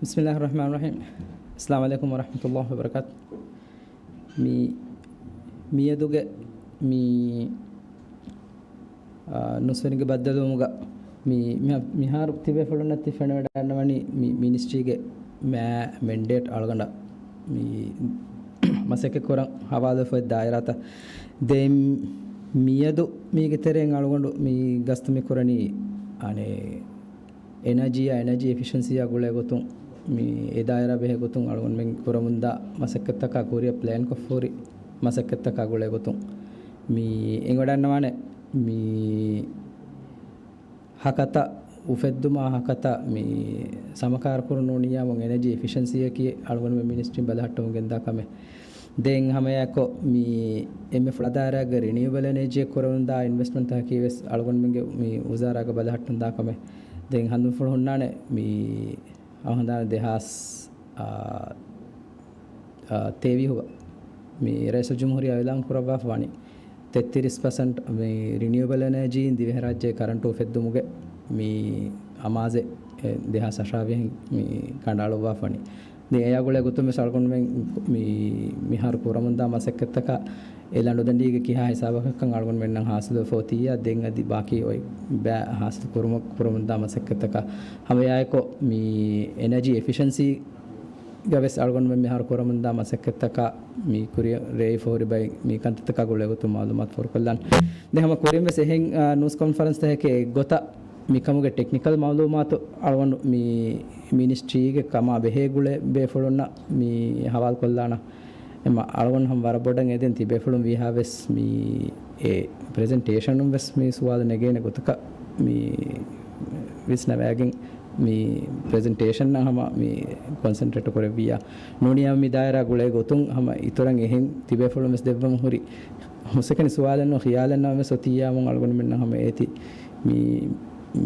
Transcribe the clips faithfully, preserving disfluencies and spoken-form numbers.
ބިސްމިއްލާހި ރަޙްމާނި ރަޙީމް. އައްސަލާމު ޢަލައިކުމް ވަރަޙްމަތުﷲި ވަބަރަކާތު. މި، މިއަދުގެ މި، އާ، ނުސްވެރިންގެ ބައްދަލުވުމުގަ މި، މިހާ-، މިހާރު ތިބޭފުޅުންނަށް ތި ފެނިވަޑައިގަންނަވަނީ މި މިނިސްޓްރީގެ މަ-، މެންޑޭޓް އަޅުގަނޑަށް މި މަސައްކަތް ކުރަން ހަވާލުވެފައި ދާއިރާތައް. ދެން މިއަދު މީގެ ތެރެއިން އަޅުގަނޑު މި ގަސްތު މި ކުރަނީ، އަނެއް، އެނަޖީއާ، އެނަޖީ އެފިޝަންސީއާ ގުޅޭ ގޮތުން، މި އެ ދާއިރާ ބެހޭ ގޮތުން އަޅުގަނޑުމެން ކުރަމުންދާ މަސައްކަތްތަކާ ކުރިއަށް ޕްލޭންކޮށްފަހުރި މަސައްކަތްތަކާ ގުޅޭ ގޮތުން މި އެނގިވަޑައިގަންނަވާނެ. މި ހަކަތަ އުފެއްދުމާ ހަކަތަ މި ސަމަކާރުކުރުން ނޫނިއްޔާމު އެނަޖީ އެފިޝަންސީއަކީ އަޅުގަނޑުމެން މިނިސްޓްރީން ބަލަހައްޓަމުން ގެންދާ ކަމެއް. ދެން ހަމައެއާއެކު މި އެންމެ ފުރަތަމަ ދާއިރާގަ ރިނިއުއަބަލް އެނަޖީއަށް ކުރަމުންދާ އިންވެސްޓްމަންޓްތަކަކީ ވެސް އަޅުގަނޑުމެންގެ މި ވުޒާރާގަ ބަލަހައްޓަން ދާ ކަމެއް. ދެން ހަނދުންފުޅު ހުންނާނެ މި އަހަނދާނެ ދެހާސް، އާ، އާ، ތޭވީހުގަ މި ރައީސުލްޖުމްހޫރިއްޔާ އިޢުލާން ކުރައްވާފަ ވަނީ ތެއްތިރީސް ޕަސެންޓް މި ރިނިއުއަބަލް އެނަޖީއިން ދިވެހިރާއްޖޭ ކަރަންޓު އުފެއްދުމުގެ މި އަމާޒެއް ދެހާސް އަށާވިހެން މި ކަނޑައަޅުއްވާފަ ވަނީ. ދެން އެއާ ގުޅޭ ގޮތުން ވެސް އަޅުގަނޑުމެން މި މިހާރު ކުރަމުންދާ މަސައްކަތްތަކަށް އެ ލަނޑުދަނޑީގެ ކިހާ ހިސާބަކަށްކަން އަޅުގަނޑުމެންނަށް ހާސިލުވެފަ އޮތިއްޔާ، ދެން އަދި ބާކީ އޮތް ބައި ހާސިލު ކުރުމަށް ކުރަމުންދާ މަސައްކަތްތަކަށް ހަމައެއާއެކު މި އެނަޖީ އެފިޝަންސީ ގަ ވެސް އަޅުގަނޑުމެން މިހާރު ކުރަމުންދާ މަސައްކަތްތަކާ މި ކުރިއަށް ރޭވިފަހުރި ބައި މި ކަންތައްތަކާ ގުޅޭ ގޮތުން މައުލޫމާތު ފޯރުކޮށްލާން. ދެން ހަމަ ކުރިން ވެސް އެހެން، އާ، ނޫސް ކޮންފަރެންސްތަކެކޭ އެއްގޮތަށް މިކަމުގެ ޓެކްނިކަލް މައުލޫމާތު އަޅުގަނޑު މި މިނިސްޓްރީގެ ކަމާ ބެހޭ ގުޅޭ ބޭފުޅުންނަށް މި ހަވާލުކޮށްލާނަން. އެމަ އަޅުގަނޑު ހަމަ ވަރަށް ބޮޑަށް އެދެން ތިބޭފުޅުން ވީހާ ވެސް މި އެ ޕްރެޒެންޓޭޝަނުން ވެސް މި ސުވާލު ނެގޭނެ ގޮތަކަށް މި ވިސްނަވައިގެން މި ޕްރެޒެންޓޭޝަންއަށް ހަމަ މި ކޮންސެންޓްރޭޓް ކުރެއްވިއްޔާ ނޫނިއްޔާ މި ދާއިރާ ގުޅޭ ގޮތުން ހަމަ އިތުރަށް އެހެން ތިބޭފުޅުން ވެސް ދެއްވަމުން ހުރި ހުސެކެނި ސުވާލެއްނު ޚިޔާލެއްނަމަ ވެސް އޮތިއްޔާމު އަޅުގަނޑުމެންނަށް ހަމަ އޭތި މި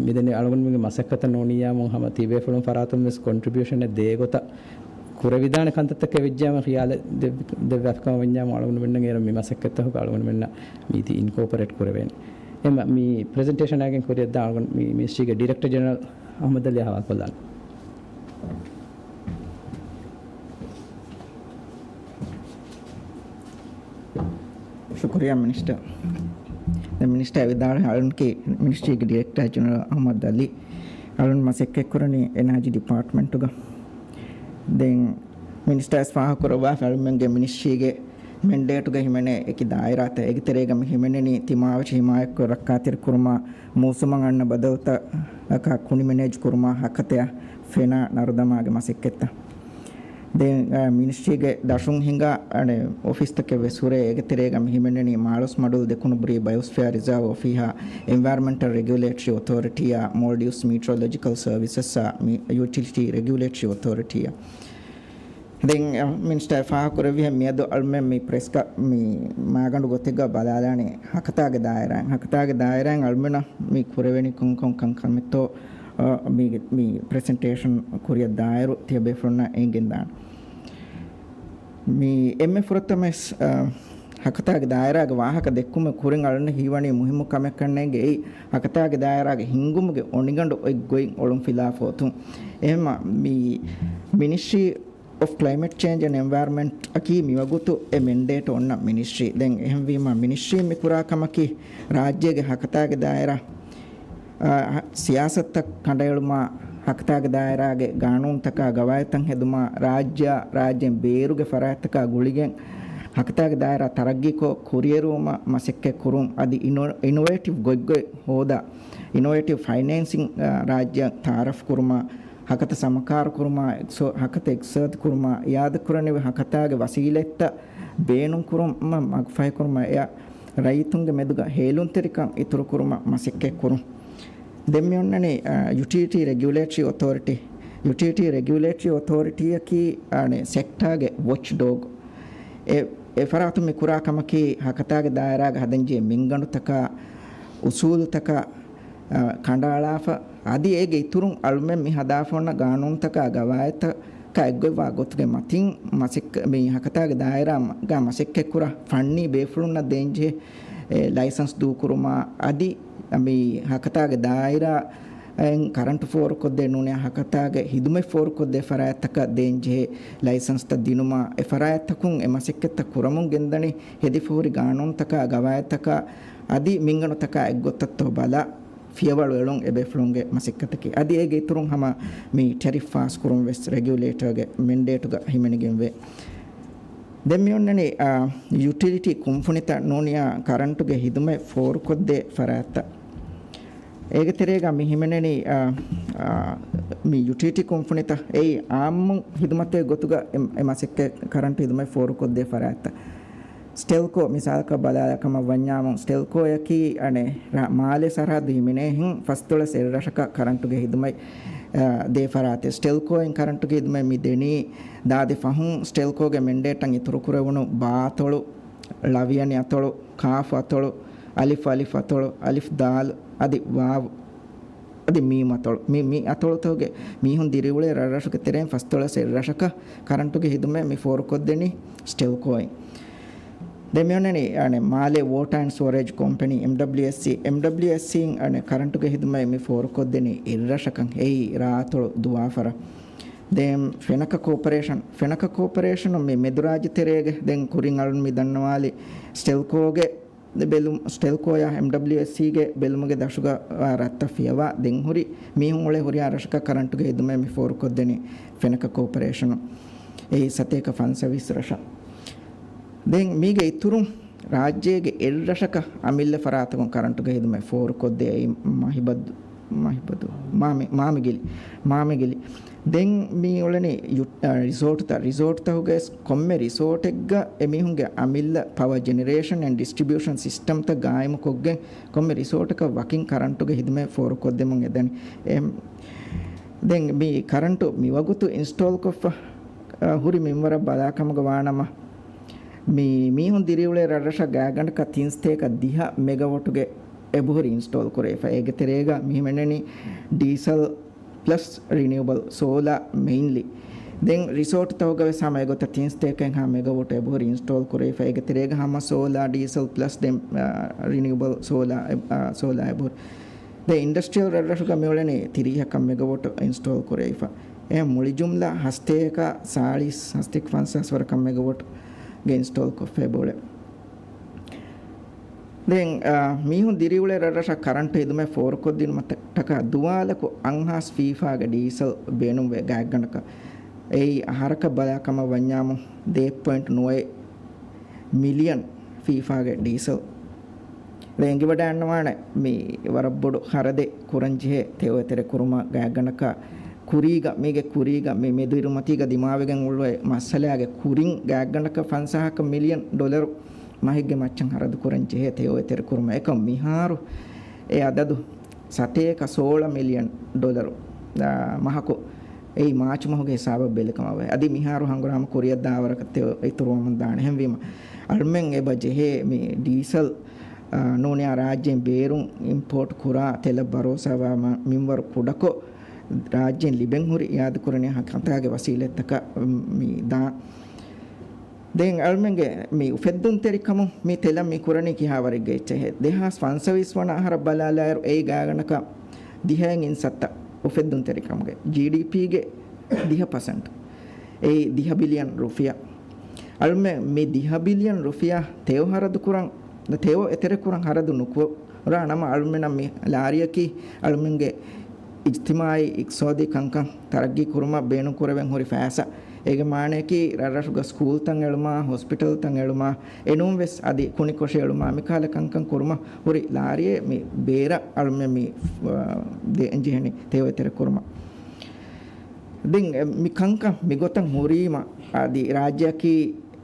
މިދެންނެވި އަޅުގަނޑުމެންގެ މަސައްކަތަށް ނޫނިއްޔާމު ހަމަ ތިބޭފުޅުން ފަރާތުން ވެސް ކޮންޓްރިބިއުޝަނެއް ދޭ ގޮތަށް ކުރެވިދާނެ ކަންތައްތަކެއް ވެއްޖެއްޔާމު ޚިޔާލެއް ދެއްވި-، ދެއްވާފަކަމަށް ވަންޏާމު އަޅުގަނޑުމެންނަށް އޭރު މި މަސައްކަތްތަކުގަ އަޅުގަނޑުމެންނަށް މީތި އިންކޯޕަރޭޓް ކުރެވޭނެ. އެމަ މި ޕްރެޒެންޓޭޝަނާގެން ކުރިއަށްދާ އަޅުގަނޑު މި މިނިސްޓްރީގެ ޑިރެކްޓަރ ޖެނެރަލް އަޙްމަދު ޢަލީ ހަވާލުކޮށްލާނެ. ޝުކުރިއްޔާ މިނިސްޓަރ. ދެން މިނިސްޓަރ ވިދާޅުވި އަޅުންކީ މިނިސްޓްރީގެ ޑިރެކްޓަރ ޖެނެރަލް އަޙްމަދު ޢަލީ. އަޅުން މަސައްކަތްކުރަނީ އެނާޖީ ޑިޕާޓްމަންޓުގަ. ދެން މިނިސްޓަރ ވެސް ފާހަގަކުރައްވާފަ އަޅުމެންގެ މިނިސްޓްރީގެ މެންޑޭޓުގަ ހިމެނޭ އެކި ދާއިރާތައް އޭގެ ތެރޭގަ މި ހިމެނެނީ ތިމާވެށި ހިމާޔަތްކޮށް ރައްކާތެރިކުރުމާ، މޫސުމަށް އަންނަ ބަދަލުތަކާ ކުނި މެނޭޖްކުރުމާ، ހަކަތަޔާ ފެނާ ނަރުދަމާގެ މަސައްކަތްތައް. ދެން، އަ، މިނިސްޓްރީގެ ދަށުން ހިނގާ، އަނެއް، އޮފީސްތަކެއް ވެސް ހުރޭ. އޭގެ ތެރޭގަ މި ހިމެނެނީ މާޅޮސް މަޑުލް ދެކުނުބުރީ ބަޔޮސްފިއާ ރިޒާވް އޮފީހާ، އެންވަޔަރަމެންޓަލް ރެގިއުލޭޓަރީ އޮތޯރިޓީއާ، މޯލްޑިވްސް މީޓްރޮލޮޖިކަލް ސަރވިސަސްއާ، މި ޔޫޓިލިޓީ ރެގިއުލޭޓަރީ އޮތޯރިޓީއާ. ދެން، އަ، މިނިސްޓަރ ފާހަގަކުރެއްވިހެން މިއަދު އަޅުމެން މި ޕްރެސްގަ މި މާގަނޑު ގޮތެއްގަ ބަލާލާނީ ހަކަތާގެ ދާއިރާއިން. ހަކަތާގެ ދާއިރާއިން އަޅުމެންނަށް މި ކުރެވެނީ ކޮން ކޮން ކަންކަމެއްތޯ، އަ، މީގެ މި ޕްރެޒެންޓޭޝަން ކުރިއަށް ދާއިރު ތިޔަބޭފުޅުންނަށް އެނގިގެންދާނެ. މި އެންމެ ފުރަތަމަވެސް، އަ، ހަކަތާގެ ދާއިރާގެ ވާހަކަ ދެއްކުމުގެ ކުރިން އަޅުން ހީވަނީ މުހިއްމު ކަމެއްކަންނޭނގެ އެއީ، ހަކަތާގެ ދާއިރާގެ ހިންގުމުގެ އޮނިގަނޑު އޮތް ގޮތް އޮޅުންފިލާފަ އޮތުން. އެހެންމަ މި މިނިސްޓްރީ އޮފް ކްލައިމެޓް ޗޭންޖް އެންޑް އެންވަޔަރަމެންޓް އަކީ މިވަގުތު އެ މެންޑޭޓް އޮންނަ މިނިސްޓްރީ. ދެން އެހެންވީމަ މިނިސްޓްރީ މި ކުރާ ކަމަކީ ރާއްޖޭގެ ހަކަތާގެ ދާއިރާ، އާ، ހަ-، ސިޔާސަތުތައް ކަނޑައެޅުމާ، ހަކަތާގެ ދާއިރާގެ ގާނޫނުތަކާ ގަވާއިދުތައް ހެދުމާ، ރާއްޖެއާ ރާއްޖޭން ބޭރުގެ ފަރާތްތަކާ ގުޅިގެން ހަކަތާގެ ދާއިރާ ތަރައްގީކޮށް ކުރިއެރުވުމަށް މަސައްކަތް ކުރުން. އަދި އިނޮ-، އިނޮވޭޓިވް ގޮތްގޮތް ހޯދާ، އިނޮވޭޓިވް ފައިނޭންސިން، އާ، ރާއްޖެއަށް ތައާރަފް ކުރުމާ، ހަކަތަ ސަމަކާރު ކުރުމާ، އެކްސޯ-، ހަކަތަ އިގްތިސާދު ކުރުމާ، އިއާދަ ކުރަނިވި ހަކަތާގެ ވަސީލަތްތައް ބޭނުން ކުރުމަށް މަގުފަހި ކުރުމަށް އެއަށް ރައްޔިތުންގެ މެދުގަ ހޭލުންތެރިކަން އިތުރު ކުރުމަށް މަސައްކަތް ކުރުން. ދެން މި އޮންނަނީ، އަ، ޔުޓިލިޓީ ރެގިއުލޭޓަރީ އޮތޯރިޓީ. ޔުޓިލިޓީ ރެގިއުލޭޓަރީ އޮތޯރިޓީއަކީ، އަނެއް، ސެކްޓާގެ ވޮޗް ޑޮގް. އެ، އެ ފަރާތުން މި ކުރާ ކަމަކީ ހަކަތާގެ ދާއިރާގަ ހަދަންޖެހޭ މިންގަނޑުތަކާ، އުސޫލުތަކާ، އަ، ކަނޑައަޅާފަ، އަދި އޭގެ އިތުރުން އަޅުމެން މި ހަދާފަ އޮންނަ ގާނޫނުތަކާ ގަވާއިދުތަކާ އެއްގޮތްވާ ގޮތުގެ މަތިން މަސައްކަ-، މި ހަކަތާގެ ދާއިރާގަ މަސައްކަތްކުރާ ފަންނީ ބޭފުޅުންނަށް ދޭންޖެހޭ، އެ، ލައިސަންސް ދޫކުރުމާ، އަދި މި ހަކަތާގެ ދާއިރާ، އެއިން ކަރަންޓު ފޯރުކޮށްދޭ ނޫނިޔާ ހަކަތާގެ ހިދުމަތް ފޯރުކޮށްދޭ ފަރާތްތަކަށް ދޭންޖެހޭ ލައިސަންސްތައް ދިނުމާ، އެ ފަރާތްތަކުން އެ މަސައްކަތްތައް ކުރަމުން ގެންދަނީ ހެދިފަހުރި ގާނޫނުތަކާ، ގަވާއިދުތަކާ އަދި މިންގަނޑުތަކާ އެއްގޮތަށްތޯ ބަލާ، ފިޔަވަޅު އެޅުން އެބޭފުޅުންގެ މަސައްކަތަކީ. އަދި އޭގެ އިތުރުން ހަމަ މި ޓެރިފް ފާސްކުރުން ވެސް ރެގިއުލޭޓަރގެ މެންޑޭޓުގަ ހިމެނިގެންވޭ. ދެން މި އޮންނަނީ، އާ، ޔުޓިލިޓީ ކުންފުނިތައް ނޫނިޔާ ކަރަންޓުގެ ހިދުމަތް ފޯރުކޮށްދޭ ފަރާތްތައް. އޭގެ ތެރޭގަ މި ހިމެނެނީ، އާ، އާ، މި ޔުޓިލިޓީ ކުންފުނިތައް އެއީ އާއްމު ހިދުމަތެއް ގޮތުގަ އެ، އެ މަސައްކަތް ކަރަންޓު ހިދުމަތް ފޯރުކޮށްދޭ ފަރާތްތައް. ސްޓެލްކޯ މިސާލަކަށް ބަލާލާ ކަމަށް ވަންޏާމު، ސްޓެލްކޯއަކީ އަނެއް ރާ-، މާލެ ސަރަހައްދު ހިމެނޭހެން ފަސްދޮޅަސް އެއްރަށަކަށް ކަރަންޓުގެ ހިދުމަތް، އާ، ދޭ ފަރާތެއް. ސްޓެލްކޯއިން ކަރަންޓުގެ ހިދުމަތް މި ދެނީ ދާދި ފަހުން ސްޓެލްކޯގެ މެންޑޭޓަށް އިތުރުކުރެވުނު ބާ އަތޮޅު، ޅަވިޔަނި އަތޮޅު، ކާފު އަތޮޅު، އަލިފު އަލިފު އަތޮޅު، އަލިފު ދާލު، އަދި ވާވު، އަދި މީމު އަތޮޅު. މި، މި އަތޮޅުތަކުގެ މީހުން ދިރިއުޅޭ ރަށްރަށުގެ ތެރެއިން ފަސްދޮޅަސް އެއްރަށަކަށް ކަރަންޓުގެ ހިދުމަތް މި ފޯރުކޮށްދެނީ ސްޓެލްކޯއިން. ދެން މި އޮންނަނީ، އަނެއް، މާލެ ވޯޓާ އެންޑް ސްޓޯރޭޖް ކޮމްޕެނީ، އެމްޑަބްލިއުއެސްސީ. އެމްޑަބްލިއުއެސްސީއިން އަނެއް ކަރަންޓުގެ ހިދުމަތް މި ފޯރުކޮށްދެނީ އެއްރަށަކަށް. އެއީ ރާ އަތޮޅު ދުވާފަރަށް. ދެން ފެނަކަ ކޯޕަރޭޝަން، ފެނަކަ ކޯޕަރޭޝަނުން މި މެދުރާއްޖެ ތެރޭގެ ދެން ކުރިން އަޅުން މި ދަންނަވާލި ސްޓެލްކޯގެ ބެލުމް، ސްޓެލްކޯޔާ އެމްޑަބްލިއުއެސްސީގެ ބެލުމުގެ ދަށުގަ، އާ، ރަށްތައް ފިޔަވާ ދެން ހުރި މީހުން އުޅޭ ހުރިހާ ރަށަކަށް ކަރަންޓުގެ ހިދުމަތް މި ފޯރުކޮށްދެނީ ފެނަކަ ކޯޕަރޭޝަނުން. އެއީ ސަތޭކަ ފަންސަވީސް ރަށަށް. ދެން މީގެ އިތުރުން ރާއްޖޭގެ އެއްރަށަކަށް އަމިއްލަ ފަރާތަކުން ކަރަންޓުގެ ހިދުމަތް ފޯރުކޮށްދޭ އެއީ މަހިބަދު، މަހިބަދު، މާމި، މާމިގިލި، މާމިގިލި. ދެން މި އުޅެނީ ޔު-، އަ، ރިސޯޓްތައް، ރިސޯޓްތަކުގެ ކޮންމެ ރިސޯޓެއްގަ އެމީހުންގެ އަމިއްލަ ޕަވަ ޖެނެރޭޝަން އެންޑް ޑިސްޓްރިބިއުޝަން ސިސްޓަމްތައް ގާއިމުކޮށްގެން ކޮންމެ ރިސޯޓަކަށް ވަކިން ކަރަންޓުގެ ހިދުމަތް ފޯރުކޮށްދެމުން އެދަނީ. އެ، ދެން މި ކަރަންޓު މިވަގުތު އިންސްޓޯލްކޮށްފަ، އަ، ހުރި މިންވަރަށް ބަލާކަމުގަ ވާނަމަ، މި މީހުން ދިރިއުޅޭ ރަށްރަށަށް ގާތްގަނޑަކަށް ތިން ސަތޭކަ ދިހަ މެގަވޮޓުގެ އެބަހުރި އިންސްޓޯލް ކުރެވިފަ. އޭގެ ތެރޭގަ މި ހިމެނެނީ ޑީސަލް ޕްލަސް ރިނިއުބަލް ސޯލާ މެއިންލީ. ދެން ރިސޯޓްތަކުގަ ވެސް ހަމަ އެގޮތަށް ތިން ސަތޭކަ ހަ މެގަވޮޓް އެބަހުރި އިންސްޓޯލް ކުރެވިފަ. އޭގެ ތެރޭގަ ހަމަ ސޯލާ ޑީސަލް ޕްލަސް ދެން، އާ، ރިނިއުބަލް ސޯލާ އެ-، އާ، ސޯލާ އެބަހުރި. ދެން އިންޑަސްޓްރިއަލް ރަށްރަށުގަ މިއުޅެނީ ތިރީހަކަށް މެގަވޮޓް އިންސްޓޯލް ކުރެވިފަ. އެ މުޅި ޖުމްލަ ހަސަތޭކަ ސާޅީސް، ހަސަތޭކަ ފަންސާސް ވަރަކަށް މެގަވޮޓްގެ އިންސްޓޯލް ކޮށްފަ އެބައުޅޭ. ދެން، އާ، މީހުން ދިރިއުޅޭ ރަށްރަށަށް ކަރަންޓު ހިދުމަތް ފޯރުކޮށްދިނުމަށްޓަކާ ދުވާލަކު އަށްހާސް ފީފާގެ ޑީސަލް ބޭނުންވޭ ގާތްގަނޑަކަށް. އެއީ އަހަރަކަށް ބަލާ ކަމަށް ވަންޏާމު، ދޭއް ޕޮއިންޓް ނުވައެއް މިލިއަން ފީފާގެ ޑީސަލް. ދެން އެނގިވަޑައިގަންނަވާނެ މި ވަރަށް ބޮޑު ޚަރަދެއް ކުރަންޖެހޭ ތެޔޮ އެތެރެ ކުރުމަށް ގާތްގަނޑަކަށް ކުރީގަ، މީގެ ކުރީގަ މި މެދުއިރުމަތީގަ ދިމާވެގެން އުޅުވޭ މައްސަލާގެ ކުރިން ގާތްގަނޑަކަށް ފަންސާހަކަށް މިލިއަން ޑޮލަރު މަހެއްގެ މައްޗަށް ހަރަދު ކުރަން ޖެހޭ ތެޔޮ އެތެރެ ކުރުމަށް. އެކަމް މިހާރު އެ އަދަދު ސަތޭކަ ސޯޅަ މިލިއަން ޑޮލަރު، އާ، މަހަކު. އެއީ މާޗު މަހުގެ ހިސާބަށް ބެލި ކަމަށް ވޭ. އަދި މިހާރު ހަނގުރާމަ ކުރިއަށް ދާވަރަކަށް ތެޔޮ އިތުރުވަމުން ދާނެ. އެހެންވީމަ، އަޅުމެން އެބަ ޖެހޭ މި ޑީސަލް، އާ، ނޫނިޔާ ރާއްޖޭން ބޭރުން އިމްޕޯޓް ކުރާ ތެލަށް ބަރޯސާވާ މަ-، މިންވަރު ކުޑަކޮށް، ރާއްޖޭން ލިބެން ހުރި އިއާދަކުރަނީ ހަ-، ހަތާގެ ވަސީލަތްތަކަށް މި ދާން. ދެން އަޅުމެންގެ މި އުފެއްދުންތެރިކަމުން މި ތެލަށް މި ކުރަނީ ކިހާވަރެއްގެ އެއްޗެއް؟ ދެހާސް ފަންސަވީސް ވަނަ އަހަރަށް ބަލާލާއިރު، އެއީ ގާތްގަނޑަކަށް ދިހައިން އިން ސައްތަ އުފެއްދުންތެރިކަމުގެ ޖީޑީޕީގެ ދިހަ ޕަސެންޓް. އެއީ ދިހަ ބިލިއަން ރުފިޔާ. އަޅުމެން މި ދިހަ ބިލިއަން ރުފިޔާ ތެޔޮ ހަރަދު ކުރަން، ތެޔޮ އެތެރެ ކުރަން ހަރަދު ނުކުރާ ނަމަ، އަޅުމެންނަށް މި ލާރިއަކީ އަޅުމެންގެ އިޖްތިމާޢީ އިޤްތިޞާދީ ކަންކަން ތަރައްޤީ ކުރުމަށް ބޭނުން ކުރެވެން ހުރި ފައިސާ. އޭގެ މާނަޔަކީ ރަށްރަށުގަ ސްކޫލްތައް އެޅުމާ، ހޮސްޕިޓަލްތައް އެޅުމާ، އެނޫން ވެސް އަދި ކުނިކޮށި އެޅުމާ، މިކަހަލަ ކަންކަން ކުރުމަށް ހުރި ލާރިއެއް މި ބޭރަށް އަޅުމެން މި، އާ، ދޭން ޖެހެނީ ތެޔޮ އެތެރެ ކުރުމަށް. ދެން މި ކަންކަން މިގޮތަށް ހުރީމަ، އަދި ރާއްޖެއަކީ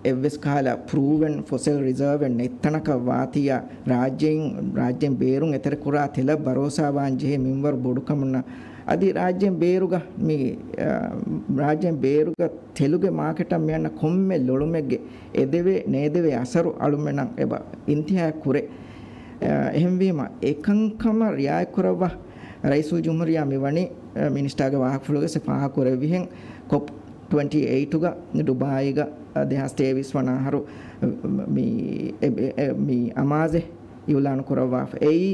އެއްވެސް ކަހަލަ ޕްރޫވެން ފޮސިލް ރިޒާވެއް ނެތް ތަނަކަށް ވާތީއާ، ރާއްޖެއިން، ރާއްޖޭން ބޭރުން އެތެރެކުރާ ތެލަށް ބަރޯސާވާން ޖެހޭ މިންވަރު ބޮޑުކަމުންނަށް، އަދި ރާއްޖޭން ބޭރުގަ މި، އާ، ރާއްޖޭން ބޭރުގަ ތެލުގެ މާކެޓަށް މިއަންނަ ކޮންމެ ލޮޅުމެއްގެ އެދެވޭ ނޭދެވޭ އަސަރު އަޅުމެނަށް އެބަ އިންތިހާއަށް ކުރޭ. އާ، އެހެންވީމަ، އެކަންކަމަށް ރިއާޔަތްކުރައްވާ ރައީސުލްޖުމްހޫރިއްޔާ މިވަނީ، އާ، މިނިސްޓާގެ ވާހަކަފުޅުގަ ފާހަގަކުރެއްވިހެން ކޮޕް ޓްވެންޓީ އެއިޓުގަ ދުބާއީގަ ދެހާސް ތޭވީސް ވަނަ އަހަރު މި، އެ، އެ، އެ، މި އަމާޒެއް އިއުލާނު ކުރައްވާފަ. އެއީ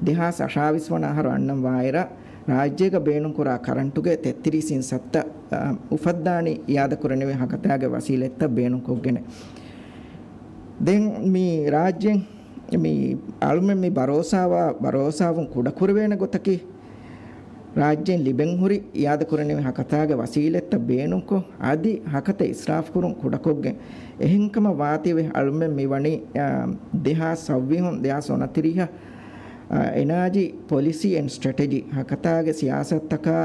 ދެހާސް އަށާވީސް ވަނަ އަހަރު އަންނަން ވާއިރަށް، ރާއްޖޭގަ ބޭނުންކުރާ ކަރަންޓުގެ ތެއްތިރީސް އިން ސައްތަ، އަ، އުފައްދާނީ އިއާދަކުރެނިވި ހަކަތާގެ ވަސީލަތްތައް ބޭނުންކޮށްގެނެ. ދެން މި ރާއްޖޭން މި އަޅުމެން މި ބަރޯސާވާ، ބަރޯސާވުން ކުޑަކުރެވޭނެ ގޮތަކީ، ރާއްޖޭން ލިބެން ހުރި އިއާދަކުރެނިވި ހަކަތާގެ ވަސީލަތްތައް ބޭނުންކޮށް، އަދި ހަކަތަ އިސްރާފުކުރުން ކުޑަކޮށްގެން، އެހެންކަމަށް ވާތީވެ އަޅުމެން މިވަނީ، އާ، ދެހާސް ސައްވީހުން، ދެހާސް އޮނަތިރީހަށް، އާ، އެނާޖީ ޕޮލިސީ އެންޑް ސްޓްރެޓެޖީ ހަކަތާގެ ސިޔާސަތުތަކާ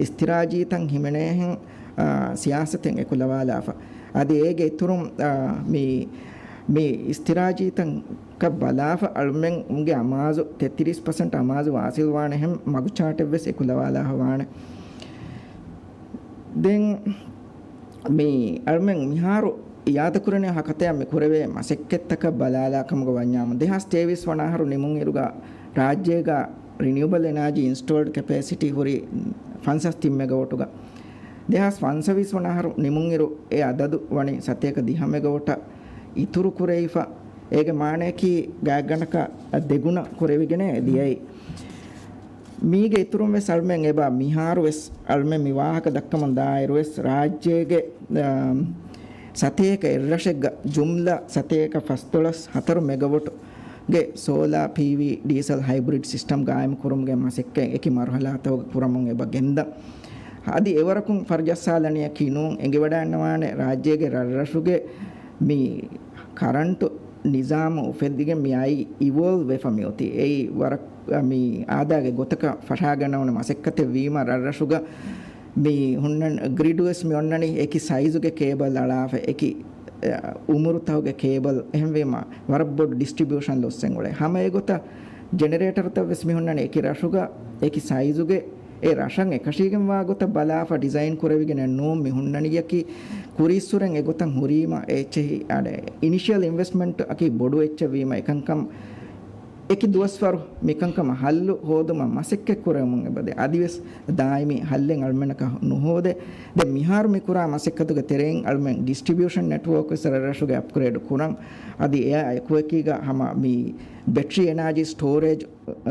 އިސްތިރާޖީތައް ހިމެނޭހެން، އާ، ސިޔާސަތެއް އެކުލަވާލާފަ. އަދި އޭގެ އިތުރުން، އާ، މި، މި އިސްތިރާޖީތަކަށް ބަލާފަ އަޅުމެންގެ އަމާޒު، ތެއްތިރީސް ޕަސެންޓް އަމާޒު ވާސިލްވާނެހެން މަގުޗާޓެއްވެސް އެކުލަވާލާފަ ވާނެ. ދެން މި އަޅުމެން މިހާރު އިއާދަކުރެނިވި ހަކަތަޔަށް މި ކުރެވޭ މަސައްކަތްތަކަށް ބަލާލާ ކަމުގަ ވަންޏާމު، ދެހާސް ތޭވީސް ވަނަ އަހަރު ނިމުންއިރުގަ ރާއްޖޭގަ ރިނިއުބަލް އެނާޖީ އިންސްޓޯލްޑް ކެޕޭސިޓީ ހުރީ ފަންސާސް ތިން މެގަވޮޓުގަ. ދެހާސް ފަންސަވީސް ވަނަ އަހަރު ނިމުންއިރު އެ އަދަދު ވަނީ ސަތޭކަ ދިހަ މެގަވޮޓަށް އިތުރު ކުރެވިފަ. އޭގެ މާނަޔަކީ ގާތްގަނޑަކަށް ދެގުނަ ކުރެވިގެނޭ ދިޔައީ. މީގެ އިތުރުން ވެސް އަޅުމެން އެބަ މިހާރު ވެސް އަޅުމެން މި ވާހަކަ ދައްކަމުން ދާއިރު ވެސް ރާއްޖޭގެ، އާ، ސަތޭކަ އެއްރަށެއްގަ ޖުމްލަ ސަތޭކަ ފަސްދޮޅަސް ހަތަރު މެގަވޮޓުގެ ސޯލާ ޕީވީ ޑީސަލް ހައިބްރިޑް ސިސްޓަމް ގާއިމް ކުރުމުގެ މަސައްކަތް އެކި މަރުހަލާތަކުގަ ކުރަމުން އެބަ ގެންދަން. އަދި އެވަރަކުން ފަރުޖައްސާލަނީއަކީ ނޫން، އެނގިވަޑައިންނަވާނެ ރާއްޖޭގެ ރަށްރަށުގެ މި ކަރަންޓު ނިޒާމު އުފެއްދިގެން މި އައި އިވޯލްވް ވެފަ މި އޮތީ. އެއީ ވަރަށް، މި އާދައިގެ ގޮތަކަށް ފަށާގަންނަވަން މަސައްކަތެއް ވީމަ، ރަށްރަށުގަ މި ހުންނަން ގްރިޑް ވެސް މި އޮންނަނީ އެކި ސައިޒުގެ ކޭބަލް އަޅާފަ، އެކި، އަ، އުމުރުތަކުގެ ކޭބަލް. އެހެންވީމަ، ވަރަށް ބޮޑު ޑިސްޓްރިބިއުޝަން ލޮސްއެއް އުޅޭ. ހަމަ އެގޮތަށް ޖެނެރޭޓަރުތައް ވެސް މި ހުންނަނީ އެކި ރަށުގަ، އެކި ސައިޒުގެ، އެ ރަށަށް އެކަށީގެންވާ ގޮތަށް ބަލާފަ ޑިޒައިން ކުރެވިގެނެއް ނޫން މި ހުންނަނީއަކީ. ކުރީއްސުރެން އެގޮތަށް ހުރީމަ، އެ އެއްޗެހި، އަނެއް، އިނިޝިއަލް އިންވެސްޓްމަންޓް އަކީ ބޮޑު އެއްޗެއް ވީމަ، އެކަންކަން އެކި ދުވަސްވަރު މިކަންކަމަށް ހައްލު ހޯދުމަށް މަސައްކަތް ކުރެވެމުން އެބަދޭ. އަދިވެސް ދާއިމީ ހައްލެއް އަޅުމެންނަކަށް ނުހޯދޭ. ދެން މިހާރު މި ކުރާ މަސައްކަތުގެ ތެރެއިން އަޅުމެން ޑިސްޓްރިބިއުޝަން ނެޓްވޯކް ވެސް ރަށްރަށުގެ އަޕްގްރޭޑް ކުރަން. އަދި އެއާ އެކުއެކީގަ ހަމަ މި ބެޓްރީ އެނާޖީ ސްޓޯރޭޖް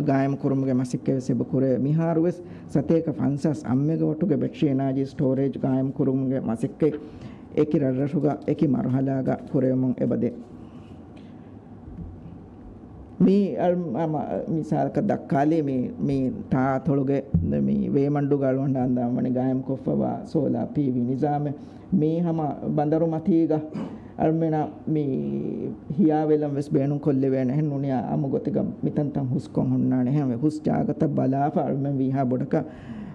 ގާއިމް ކުރުމުގެ މަސައްކަތް ވެސް އެބަ ކުރޭ. މިހާރު ވެސް ސަތޭކަ ފަންސާސް އަށް މެގަވޮޓުގެ ބެޓްރީ އެނާޖީ ސްޓޯރޭޖް ގާއިމް ކުރުމުގެ މަސައްކަތް އެކި ރަށްރަށުގަ އެކި މަރުހަލާގަ ކުރެވެމުން އެބަދޭ. މި އަޅު-، އަ، މަ-، މިސާލަކަށް ދައްކާލީ މި، މި ތާއަތޮޅުގެ މި ވޭމަންޑުގަ އަޅުގަނޑަށް އަންދާން ވަނީ ގާއިމް ކޮށްފަވާ ސޯލާ ޕީވީ ނިޒާމެއް. މީ ހަމަ ބަނދަރު މަތީގަ އަޅުމެނަށް މި ހިޔާވެލަން ވެސް ބޭނުން ކޮށްލެވޭނެ. އެހެން ނޫނިއްޔާ އާއްމު ގޮތެއްގަ މިތަންތަން ހުސްކޮށް ހުންނާނެ. އެހެންވެ ހުސް ޖާގަތައް ބަލާފަ އަޅުމެން ވީހާ ބޮޑަކަށް،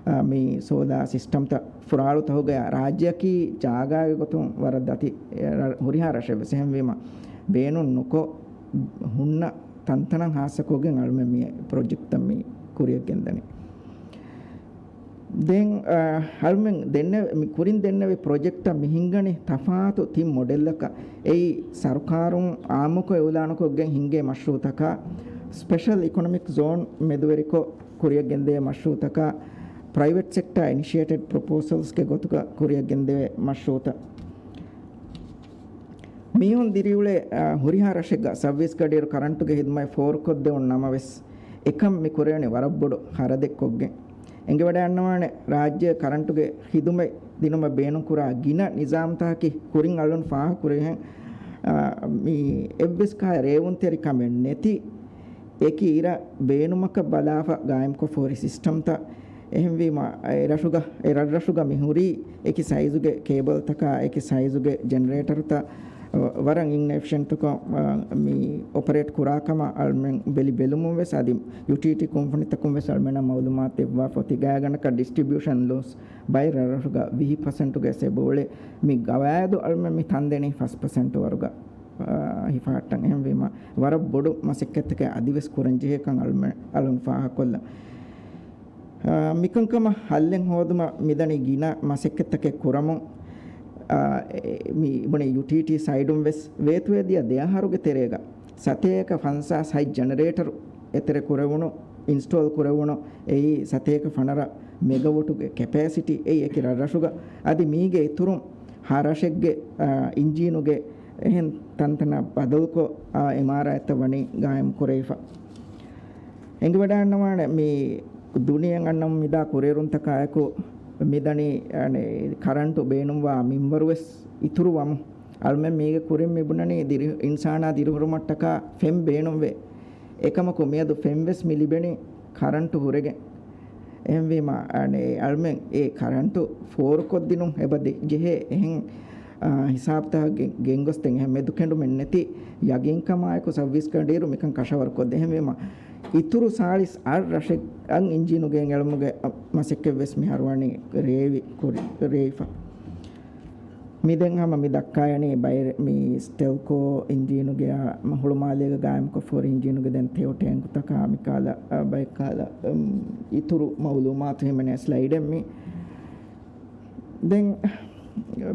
އާ، މި ސޯލާ ސިސްޓަމްތައް ފުރާޅުތަކުގެ ރާއްޖެއަކީ ޖާގާގެ ގޮތުން ވަރަށް ދަތި، އެ، ރަ-، ހުރިހާ ރަށެއް ވެސް. އެހެންވީމަ ބޭނުން ނުކޮށް ހުންނަ ތަންތަނަށް ހާއްސަކޮށްގެން އަޅުމެން މި ޕްރޮޖެކްޓްތައް މި ކުރިއަށް ގެންދަނީ. ދެން، އަ، އަޅުމެން ދެންނެވި، މި ކުރިން ދެންނެވި ޕްރޮޖެކްޓްތައް މި ހިންގަނީ ތަފާތު ތިން މޮޑެލްއަކަށް. އެއީ ސަރުކާރުން އާއްމުކޮށް އިއުލާނުކޮށްގެން ހިންގޭ މަޝްރޫއުތަކާ، ސްޕެޝަލް އިކޮނޮމިކް ޒޯން މެދުވެރިކޮށް ކުރިއަށް ގެންދެވޭ މަޝްރޫއުތަކާ، ޕްރައިވެޓް ސެކްޓާ އިނިޝިއޭޓެޑް ޕްރޮޕޯސަލްސްގެ ގޮތުގަ ކުރިއަށް ގެންދެވޭ މަޝްރޫއުތައް. މީހުން ދިރިއުޅޭ، އާ، ހުރިހާ ރަށެއްގަ ސައުވީސް ގަޑިއިރު ކަރަންޓުގެ ހިދުމަތް ފޯރުކޮށްދެވުނު ނަމަވެސް، އެކަން މި ކުރެވެނީ ވަރަށް ބޮޑު ޚަރަދެއްކޮށްގެން. އެނގިވަޑައިގަންނަވާނެ، ރާއްޖެ ކަރަންޓުގެ ޚިދުމަތް ދިނުމަށް ބޭނުންކުރާ ގިނަ ނިޒާމްތަކަކީ ކުރިން އަޅުން ފާހަގަކުރިހެން، އާ، މި އެއްވެސް ކާ ރޭވުންތެރިކަމެއް ނެތި، އެކި އިރަށް ބޭނުމަކަށް ބަލާފަ ގާއިމްކޮށްފަ ހުރި ސިސްޓަމްތައް. އެހެންވީމަ، އެ ރަށުގަ، އެ ރަށްރަށުގަ މި ހުރީ އެކި ސައިޒުގެ ކޭބަލްތަކާ، އެކި ސައިޒުގެ ޖެނެރޭޓަރުތައް، ވަރަށް އިންއެފިޝަންޓްކޮށް، އަ، މި އޮޕަރޭޓް ކުރާ ކަމަށް އަޅުމެން ބެލި ބެލުމުން ވެސް، އަދި ޔުޓިލިޓީ ކުންފުނިތަކުން ވެސް އަޅުމެންނަށް މައުލޫމާތު ދެއްވާފަ އޮތީ. ގާތްގަނޑަކަށް ޑިސްޓްރިބިއުޝަން ލޮސް ބައެއް ރަށްރަށުގަ ވިހި ޕަސެންޓުގެ ސެބަ އުޅޭ. މި ގަވާއިދު އަޅުމެން މި ތަންދެނީ ފަސް ޕަސެންޓު ވަރުގަ، އަ، ހިފަހައްޓަން. އެހެންވީމަ، ވަރަށް ބޮޑު މަސައްކަތްތަކެއް އަދިވެސް ކުރަންޖެހޭކަން އަޅުމެން އަޅުން ފާހަގަކޮށްލަން. އާ، މިކަންކަމަށް ހައްލެއް ހޯދުމަށް މިދަނީ ގިނަ މަސައްކަތްތަކެއް ކުރަމުން. އާ، އެ، މި ބުނެ ޔުޓީޓީ ސައިޑުން ވެސް ވޭތުވެދިޔަ ދެ އަހަރުގެ ތެރޭގަ ސަތޭކަ ފަންސާސް ހަތް ޖެނެރޭޓަރު އެތެރެ ކުރެވުނު، އިންސްޓޯލް ކުރެވުނު، އެއީ ސަތޭކަ ފަނަރަ މެގަވޮޓުގެ ކެޕޭސިޓީ އެއީ އެކި ރަށްރަށުގަ. އަދި މީގެ އިތުރުން ހަ ރަށެއްގެ، އާ، އިންޖީނުގެ އެހެން ތަންތަނަށް ބަދަލުކޮށް، އާ، އެމްއާރްއާއިތައް ވަނީ ގާއިމް ކުރެވިފަ. އެނގިވަޑައިގަންނަވާނެ މި ދުނިޔެއަށް އަންނަމުން މިދާ ކުރިއެރުންތަކާއެކު މިދަނީ، އަނެ، ކަރަންޓު ބޭނުންވާ މިންވަރުވެސް އިތުރުވަމުން. އަޅުމެން މީގެ ކުރިން މިބުނަނީ ދިރި-، އިންސާނާ ދިރިހުރުމަށްޓަކާ ފެން ބޭނުންވޭ. އެކަމަކު މިއަދު ފެންވެސް މި ލިބެނީ ކަރަންޓު ހުރެގެން. އެހެންވީމަ، އަނެ، އަޅުމެން އެ ކަރަންޓު ފޯރުކޮށްދިނުން އެބަ ދެ-، ޖެހޭ އެހެން، އާ، ހިސާބުތަކަށް ގެ-، ގެންގޮސްދެން އެހެން މެދުކެނޑުމެއް ނެތި ޔަގީންކަމާއެކު ސައުވީސް ގަޑިއިރު މިކަން ކަށަވަރުކޮށްދޭ. އެހެންވީމަ، އިތުރު ސާޅީސް އަށް ރަށެއް އަށް އިންޖީނުގެ އެޅުމުގެ މަސައްކަތްވެސް މިހާރު ވަނީ ރޭވި ކުރި-، ރޭވިފަ. މި ދެން ހަމަ މި ދައްކާ އެނީ ބައި-، މި ސްޓެލްކޯ އިންޖީނުގެ އާ، ހުޅުމާލޭގަ ގާއިމްކޮށްފަ ހުރި އިންޖީނުގެ ދެން ތެޔޮ ޓޭންކުތަކާ މިކާލަ، އާ، ބައެއްކާލަ، އުމް، އިތުރު މައުލޫމާތު ހިމެނޭ ސްލައިޑެއް މި. ދެން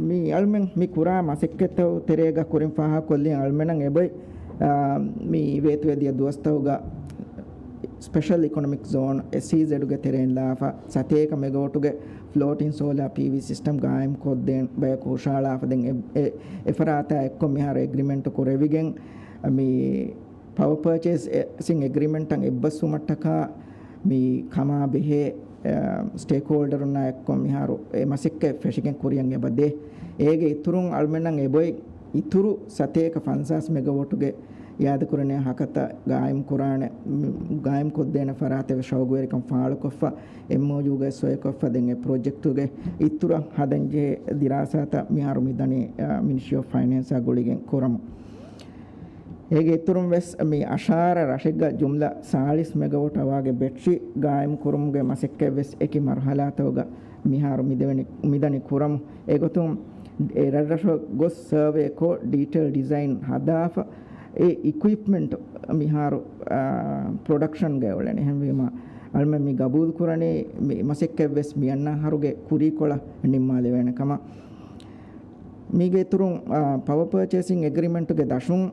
މި އަޅުމެން މި ކުރާ މަސައްކަތްތައް ތެރޭގަ ކުރިން ފާހަގަކޮށްލި އަޅުމެންނަށް އެބައި، އާ، މި ވޭތުވެދިޔަ ދުވަސްތަކުގަ ސްޕެޝަލް އިކޮނޮމިކް ޒޯން، އެސްއީޒެޑުގެ ތެރެއިން ލާފަ ސަތޭކަ މެގަވޮޓުގެ ފްލޯޓިން ސޯލާ ޕީވީ ސިސްޓަމް ގާއިމް ކޮށްދޭން ބަޔަކު ހުށަހަޅާފަ ދެން އެ، އެ، އެފަރާތާ އެއްކޮށް މިހާރު އެގްރިމެންޓު ކުރެވިގެން މި ޕަވަ ޕަރޗޭސިން އެގްރިމެންޓަށް އެއްބަސްވުމަށްޓަކާ މި ކަމާ ބެހޭ، އަ، ސްޓޭކްހޯލްޑަރުންނާ އެއްކޮށް މިހާރު އެ މަސައްކަތް ފެށިގެން ކުރިޔަށް އެބަ ދޭ. އޭގެ އިތުރުން އަޅުމެންނަށް އެބައި އިތުރު ސަތޭކަ ފަންސާސް މެގަވޮޓުގެ އިއާދަކުރަނީ ހަކަތަ ގާއިމް ކުރާނެ، މި، ގާއިމް ކޮށްދޭނެ ފަރާތެއް ޝައުގުވެރިކަން ފާޅުކޮށްފަ، އެމްއޯޔޫގައި ސޮއިކޮށްފަ ދެން އެ ޕްރޮޖެކްޓުގެ އިތުރަށް ހަދަންޖެހޭ ދިރާސާތައް މިހާރު މިދަނީ، އަ، މިނިސްޓްރީ އޮފް ފައިނޭންސާ ގުޅިގެން ކުރަމު. އޭގެ އިތުރުން ވެސް މި އަށާރަ ރަށެއްގަ ޖުމްލަ ސާޅީސް މެގަވޮޓް އަވާގެ ބެޓްރީ ގާއިމް ކުރުމުގެ މަސައްކަތް ވެސް އެކި މަރުހަލާތަކުގަ މިހާރު މިދެވެނި، މިދަނީ ކުރަމު. އެގޮތުން އެ ރަށްރަށަށް ގޮސް ސަރވޭ ކޮށް ޑީޓެއިލް ޑިޒައިން ހަދާފަ އެ އިކުއިޕްމަންޓް މިހާރު، އާ، ޕްރޮޑަކްޝަންގައި އުޅެނީ. އެހެންވީމަ އަޅުމެން މި ގަބޫލު ކުރަނީ މި މަސައްކަތް ވެސް މި އަންނަ އަހަރުގެ ކުރީކޮޅަށް ނިންމާލެވޭނެ ކަމަށް. މީގެ އިތުރުން، އާ، ޕަވަ ޕަރޗޭސިން އެގްރިމެންޓުގެ ދަށުން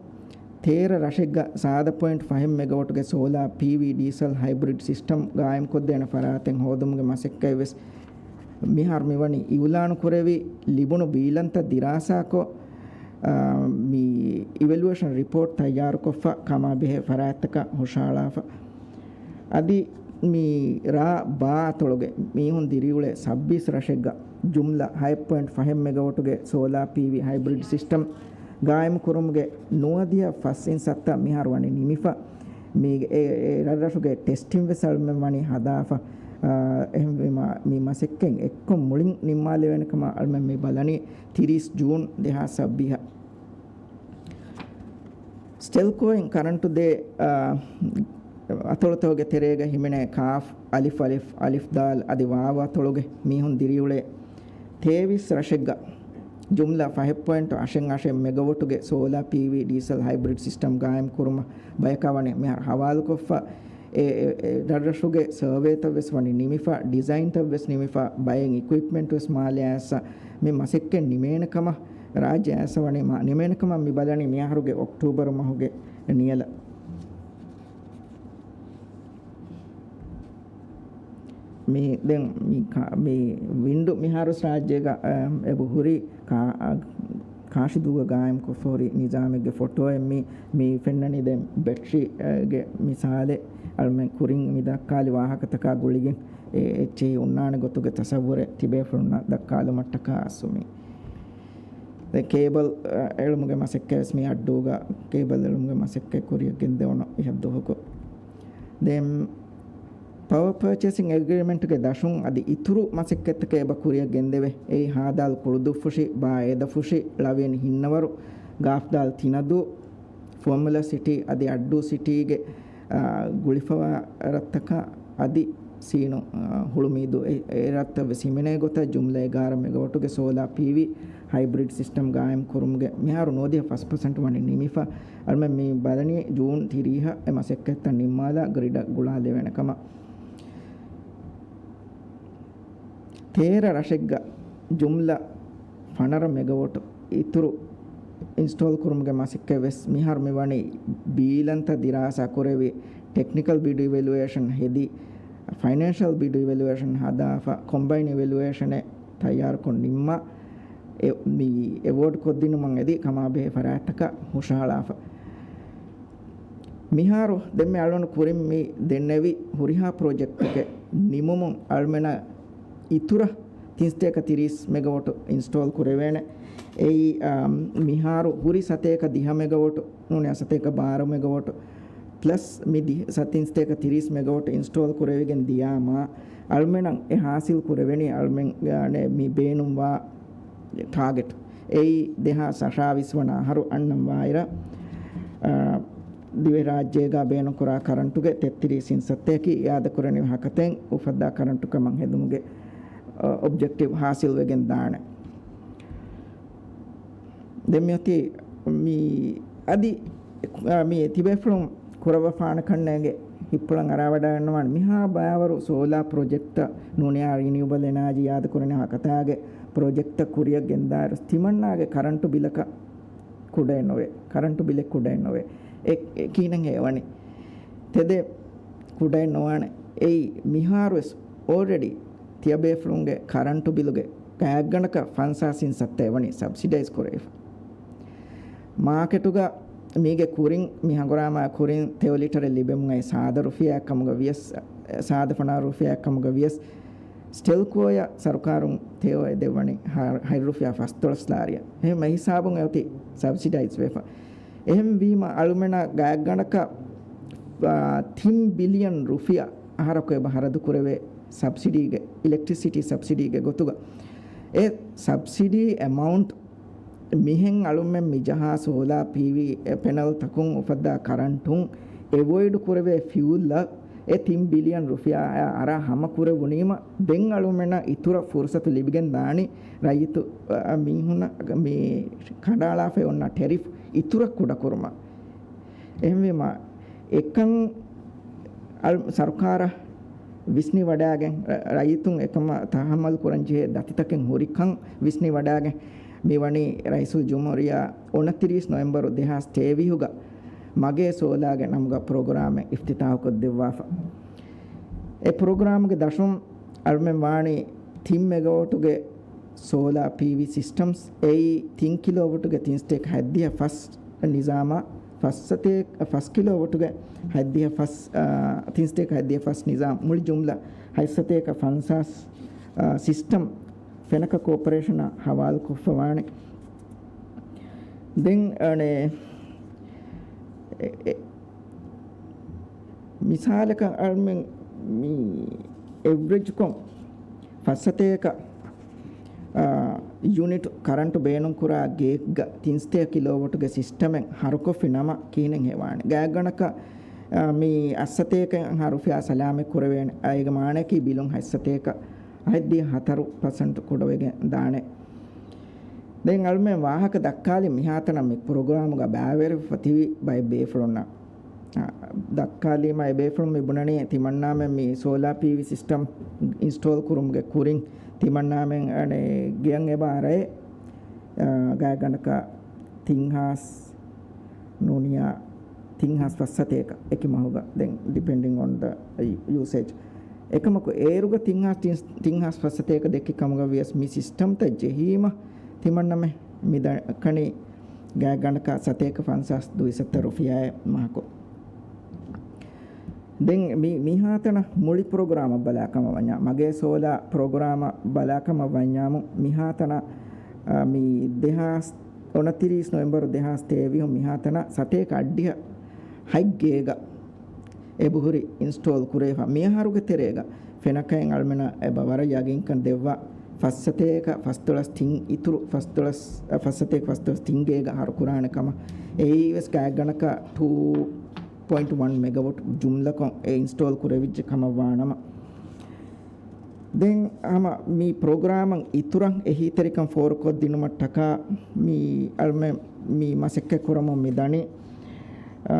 ތޭރަ ރަށެއްގަ ސާދަ ޕޮއިންޓް ފަހެއް މެގަވޮޓުގެ ސޯލާ ޕީވީ ޑީސަލް ހައިބްރިޑް ސިސްޓަމް ގާއިމްކޮށްދޭނެ ފަރާތެއް ހޯދުމުގެ މަސައްކަތް ވެސް މިހާރު މިވަނީ އިއުލާނު ކުރެވި ލިބުނު ބީލަންތައް ދިރާސާކޮށް، އާ، މި އިވެލުއޭޝަން ރިޕޯޓް ތައްޔާރުކޮށްފަ ކަމާ ބެހޭ ފަރާތްތަކަށް ހުށަހަޅާފަ. އަދި މި ރާ ބާ އަތޮޅުގެ މީހުން ދިރިއުޅޭ ސައްބީސް ރަށެއްގަ ޖުމްލަ ހައެއް ޕޮއިންޓް ފަހެއް މެގަވޮޓުގެ ސޯލާ ޕީވީ ހައިބްރިޑް ސިސްޓަމް ގާއިމުކުރުމުގެ ނުވަދިހަ ފަސް އިންސައްތަ މިހާރު ވަނީ ނިމިފަ. މީގެ އެ، އެ ރަށްރަށުގެ ޓެސްޓިން ވެސް އަޅުމެން ވަނީ ހަދާފަ. އާ، އެހެންވީމަ، މި މަސައްކަތް އެއްކޮށް މުޅިން ނިންމާލެވޭނެ ކަމަށް އަޅުމެން މި ބަލަނީ ތިރީސް ޖޫން ދެހާސް ސައްބީހަށް. ސްޓެލްކޯއިން ކަރަންޓު ދޭ، އާ، އަތޮޅުތަކުގެ ތެރޭގަ ހިމެނޭ ކާފް، އަލިފް އަލިފް، އަލިފް ދާލް އަދި ވާވް އަތޮޅުގެ މީހުން ދިރިއުޅޭ ތޭވީސް ރަށެއްގަ ޖުމްލަ ފަހެއް ޕޮއިންޓް އަށެއް އަށެއް މެގަވޮޓުގެ ސޯލާ ޕީވީ ޑީސަލް ހައިބްރިޑް ސިސްޓަމް ގާއިމް ކުރުމަށް ބަޔަކާ ވަނީ މިހާރު ހަވާލުކޮށްފަ، އެ، އެ، އެ، ރަށްރަށުގެ ސަރވޭތައް ވެސް ވަނީ ނިމިފަ، ޑިޒައިންތައް ވެސް ނިމިފަ، ބައެއް އިކުއިޕްމަންޓް ވެސް މާލެ އައިސް މި މަސައްކަތް ނިމޭނެ ކަމަށް ރާއްޖެ އައިސް ވަނީ މާ-، ނިމޭނެ ކަމަށް މި ބަލަނީ މިއަހަރުގެ އޮކްޓޫބަރު މަހުގެ ނިޔަލަށް. މި ދެން މި ކާ-، މި ވިންޑު މިހާރު ރާއްޖޭގަ، އަ، އެބަ ހުރި ކާ-، އަ، ކާށިދޫގަ ގާއިމް ކޮށްފަ ހުރި ނިޒާމެއްގެ ފޮޓޯއެއް މި، މި ފެންނަނީ ދެން ބެޓްރީ، އަ، ގެ މިސާލެއް އަޅުމެން ކުރިން މި ދައްކާލި ވާހަކަތަކާ ގުޅިގެން އެ އެއްޗެހި ހުންނާނެ ގޮތުގެ ތަސައްވުރެއް ތިބޭފުޅުންނަށް ދައްކާލުމަށްޓަކާ އައްސުމީ. ދެން ކޭބަލް، އަ، އެޅުމުގެ މަސައްކަތް ވެސް މި އައްޑޫގަ ކޭބަލް އެޅުމުގެ މަސައްކަތް ކުރިއަށް ގެންދެވުނު އިހަށް ދުވަހަކު. ދެން ޕަވަ ޕަރޗޭސިން އެގްރިމެންޓްގެ ދަށުން އަދި އިތުރު މަސައްކަތްތަކެއް އެބަ ކުރިއަށް ގެންދެވޭ. އެއީ ހާދާލް ކުޅުދުއްފުށި، ބާ އޭދަފުށި، ޅަވިޔަނި ހިންނަވަރު، ގާފްދާލް ތިނަދޫ، ފޯމުލާ ސިޓީ އަދި އައްޑޫ ސިޓީގެ، އާ، ގުޅިފަވާ ރަށްތަކާ އަދި ސީނު، އާ، ހުޅުމީދޫ އެ، އެ ރަށްތައް ވެސް ހިމެނޭ ގޮތަށް ޖުމްލަ އެގާރަ މެގަވޮޓުގެ ސޯލާ ޕީވީ ހައިބްރިޑް ސިސްޓަމް ގާއިމް ކުރުމުގެ މިހާރު ނުވަދިހަ ފަސް ޕަސެންޓް ވަނީ ނިމިފަ. އަޅުމެން މި ބަލަނީ ޖޫން ތިރީހަ އެ މަސައްކަތްތައް ނިންމާލާ ގްރިޑަށް ގުޅާލެވޭނެ ކަމަށް. ތޭރަ ރަށެއްގަ ޖުމްލަ ފަނަރަ މެގަވޮޓް އިތުރު އިންސްޓޯލް ކުރުމުގެ މަސައްކަތް ވެސް މިހާރު މި ވަނީ ބީލަންތައް ދިރާސާ ކުރެވި، ޓެކްނިކަލް ބިޑް އިވެލުއޭޝަން ހެދި، ފައިނޭންޝަލް ބިޑް އިވެލުއޭޝަން ހަދާފަ، ކޮމްބައިން އިވެލުއޭޝަނެއް ތައްޔާރުކޮށް ނިންމާ، އެ-، މި އެވޯޑް ކޮށްދިނުމަށް އެދި ކަމާބެހޭ ފަރާތްތަކަށް ހުށަހަޅާފަ. މިހާރު ދެންމެ އަޅުގަނޑު ކުރިން މި ދެންނެވި ހުރިހާ ޕްރޮޖެކްޓެކެއް ނިމުމުން އަޅުމެނަށް އިތުރަށް ތިން ސަތޭކަ ތިރީސް މެގަވޮޓް އިންސްޓޯލް ކުރެވޭނެ. އެއީ، އާ، މިހާރު ހުރި ސަތޭކަ ދިހަ މެގަވޮޓް ނޫނީ، ސަތޭކަ ބާރަ މެގަވޮޓް ޕްލަސް މި ދި-، ސަ-، ތިން ސަތޭކަ ތިރީސް މެގަވޮޓް އިންސްޓޯލް ކުރެވިގެން ދިޔާމާ، އަޅުމެނަށް އެ ހާސިލް ކުރެވެނީ އަޅުމެން، އާ، މި ބޭނުންވާ ޓާގެޓް. އެއީ ދެހާސް އަށާވީސް ވަނަ އަހަރު އަންނަން ވާއިރަށް، އާ، ދިވެހިރާއްޖޭގަ ބޭނުންކުރާ ކަރަންޓުގެ ތެއްތިރީސް އިން ސައްތައަކީ އިއާދަކުރަނިވި ހަކަތައިން އުފައްދާ ކަރަންޓު ކަމަށް ހެދުމުގެ، އަ، އޮބްޖެކްޓިވް ހާސިލްވެގެން ދާނެ. ދެން މިއޮތީ މި އަދި، އަ، މި ތިބޭފުޅުން ކުރައްވާފާނެ ކަންނޭނގެ ހިތްޕުޅަށް އަރާވަޑައިގަންނަވާނެ. މިހާ ބަޔާވަރު ސޯލާ ޕްރޮޖެކްޓް ނޫނިޔާ ރިނިއުބަލް އެނާޖީ އިއާދަކުރަނިވި ހަކަތާގެ ޕްރޮޖެކްޓްތައް ކުރިއަށް ގެންދާއިރު ތިމަންނާގެ ކަރަންޓު ބިލަކަށް ކުޑައެއް ނުވޭ. ކަރަންޓު ބިލެއް ކުޑައެއް ނުވޭ. އެ، އެ ކިހިނެއް ހޭވަނީ؟ ތެދެއް ކުޑައެއް ނުވާނެ. އެއީ މިހާރުވެސް އޯލްރެޑީ ތިޔަބޭފުޅުންގެ ކަރަންޓު ބިލުގެ ގާތްގަނޑަކަށް ފަންސާސް އިން ސައްތައެއް ވަނީ ސަބްސިޑައިޒް ކުރެވިފަ. މާކެޓުގަ މީގެ ކުރިން، މި ހަނގުރާމާ ކުރިން ތެޔޮ ލިޓަރެއް ލިބެމުން އައި ސާދަ ރުފިޔާއެއް ކަމުގަ ވިޔަސް، ސާދަ ފަނާ ރުފިޔާއެއް ކަމުގަ ވިޔަސް، ސްޓެލްކޯއަށް ސަރުކާރުން ތެޔޮ އެ ދެއްވަނީ ހަ-، ހަތް ރުފިޔާ ފަސްދޮޅަސް ލާރިއަށް. އެހެން މި ހިސާބުން އެ އޮތީ ސަބްސިޑައިޒް ވެފަ. އެހެންވީމަ އަޅުމެނަށް ގާތްގަނޑަކަށް، އާ، ތިން ބިލިއަން ރުފިޔާ އަހަރަކު އެބަ ހަރަދު ކުރެވޭ ސަބްސިޑީގެ، އިލެކްޓްރިސިޓީ ސަބްސިޑީގެ ގޮތުގަ. އެ ސަބްސިޑީ އެމައުންޓް މިހެން އަޅުމެން މި ޖަހާ ސޯލާ ޕީވީ ޕެނަލްތަކުން އުފައްދާ ކަރަންޓުން އެވޮއިޑް ކުރެވޭ ފިއުލްއަށް އެ ތިން ބިލިއަން ރުފިޔާ އަރާ ހަމަ ކުރެވުނީމަ، ދެން އަޅުމެނަށް އިތުރަށް ފުރުސަތު ލިބިގެން ދާނީ ރައްޔިތު، އަ، މީހުންނަށް މި ކަނޑައަޅާފައި އޮންނަ ޓެރިފް އިތުރަށް ކުޑަކުރުމަށް. އެހެންވީމަ، އެކަން އަޅު-، ސަރުކާރަށް ވިސްނިވަޑައިގެން، ރަ-، ރައްޔިތުން އެކަމަށް ތަހައްމަލު ކުރަން ޖެހޭ ދަތިތަކެއް ހުރިކަން ވިސްނިވަޑައިގެން، މިވަނީ ރައީސުލްޖުމްހޫރިއްޔާ އުނަތިރީސް ނޮވެމްބަރު ދެހާސް ތޭވީހުގަ މަގޭ ސޯލާގެ ނަމުގަ ޕްރޮގްރާމެއް އިފްތިތާހުކޮށްދެއްވާފަ. އެ ޕްރޮގްރާމްގެ ދަށުން އަޅުމެން ވާނީ ތިން މެގަވޮޓުގެ ސޯލާ ޕީވީ ސިސްޓަމްސް، އެއީ ތިން ކިލޯވޮޓުގެ ތިން ސަތޭކަ ހަތްދިހަ ފަސް ނިޒާމާ، ފަސް ސަތޭކަ، ފަސް ކިލޯވޮޓުގެ ހަތްދިހަ ފަސް، އާ، ތިން ސަތޭކަ ހަތްދިހަ ފަސް ނިޒާމް، މުޅި ޖުމްލަ ހަތް ސަތޭކަ ފަންސާސް، އާ، ސިސްޓަމް ފެނަކަ ކޯޕަރޭޝަނާ ހަވާލުކޮށްފަ ވާނެ. ދެން އަނެއް، އެ، އެ، މިސާލަކަށް އަޅުމެން މި އެވްރެޖްކޮށް ފަސް ސަތޭކަ، އާ، ޔުނިޓް ކަރަންޓު ބޭނުންކުރާ ގެއެއްގަ ތިން ސަތޭކަ ކިލޯވޮޓުގެ ސިސްޓަމެއް ހަރުކޮށްފި ނަމަ ކިހިނެއް ހެވާނެ؟ ގާތްގަނޑަކަށް، އާ، މި އަށް ސަތޭކައިން ހަ ރުފިޔާ ސަލާމަތް ކުރެވޭނެ. އޭގެ މާނައަކީ ބިލުން ހަތް ސަތޭކަ ހަތްދިހަ ހަތަރު ޕަސެންޓް ކުޑަވެގެން ދާނެ. ދެން އަޅުމެން ވާހަކަ ދައްކާލި މިހާތަނަށް މި ޕްރޮގްރާމުގަ ބައިވެރިވެފަ ތިބި ބައެއް ބޭފުޅުންނަށް. އާ، ދައްކާލީމަ އެ ބޭފުޅުން މި ބުނަނީ ތިމަންނާމެން މި ސޯލާ ޕީވީ ސިސްޓަމް އިންސްޓޯލް ކުރުމުގެ ކުރިން ތިމަންނާމެން އަނެއް ގެއަށް އެބަ އަރައޭ، އާ، ގާތްގަނޑަކަށް ތިން ހާސް ނޫނިޔާ ތިން ހާސް ފަސް ސަތޭކަ އެކި މަހުގަ ދެން ޑިޕެންޑިން އޮން ދަ ޔޫސޭޖް. އެކަމަކު އޭރުގަ ތިން ހާސް ތިން، ތިން ހާސް ފަސް ސަތޭކަ ދެއްކި ކަމުގަ ވިޔަސް މި ސިސްޓަމްތައް ޖެހީމަ ތިމަންނަމެ މި ދަ-، ކަނީ ގާތްގަނޑަކަށް ސަތޭކަ ފަންސާސް ދުއިސައްތަ ރުފިޔާއެއް މަހަކު. ދެން މި، މިހާތަނަށް މުޅި ޕްރޮގްރާމަށް ބަލާ ކަމަށް ވަންޏާ، މަގޭ ސޯލާ ޕްރޮގްރާމަށް ބަލާ ކަމަށް ވަންޏާމު، މިހާތަނަށް، އާ، މި ދެހާސް އުނަތިރީސް ނޮވެމްބަރު ދެހާސް ތޭވީހުން މިހާތަނަށް ސަތޭކަ އަށްޑިހަ ހަތް ގޭގަ އެބަހުރި އިންސްޓޯލް ކުރެވިފަ. މިއަހަރުގެ ތެރޭގަ ފެނަކައިން އަޅުމެނަށް އެބަ ވަރަށް ޔަގީންކަން ދެއްވާ ފަސް ސަތޭކަ ފަސްދޮޅަސް ތިން އިތުރު ފަސްދޮޅަސް، ފަސް ސަތޭކަ ފަސްދޮޅަސް ތިން ގޭގަ ހަރުކުރާނެ ކަމަށް. އެއީ ވެސް ގާތްގަނޑަކަށް ޓޫ ޕޮއިންޓް ވަން މެގަވޮޓް ޖުމްލަކޮށް އެ އިންސްޓޯލް ކުރެވިއްޖެ ކަމަށް ވާނަމަ. ދެން ހަމަ މި ޕްރޮގްރާމަށް އިތުރަށް އެހީތެރިކަން ފޯރުކޮށްދިނުމަށްޓަކާ މި އަޅުމެން މި މަސައްކަތް ކުރަމުން މި ދަނީ. އާ،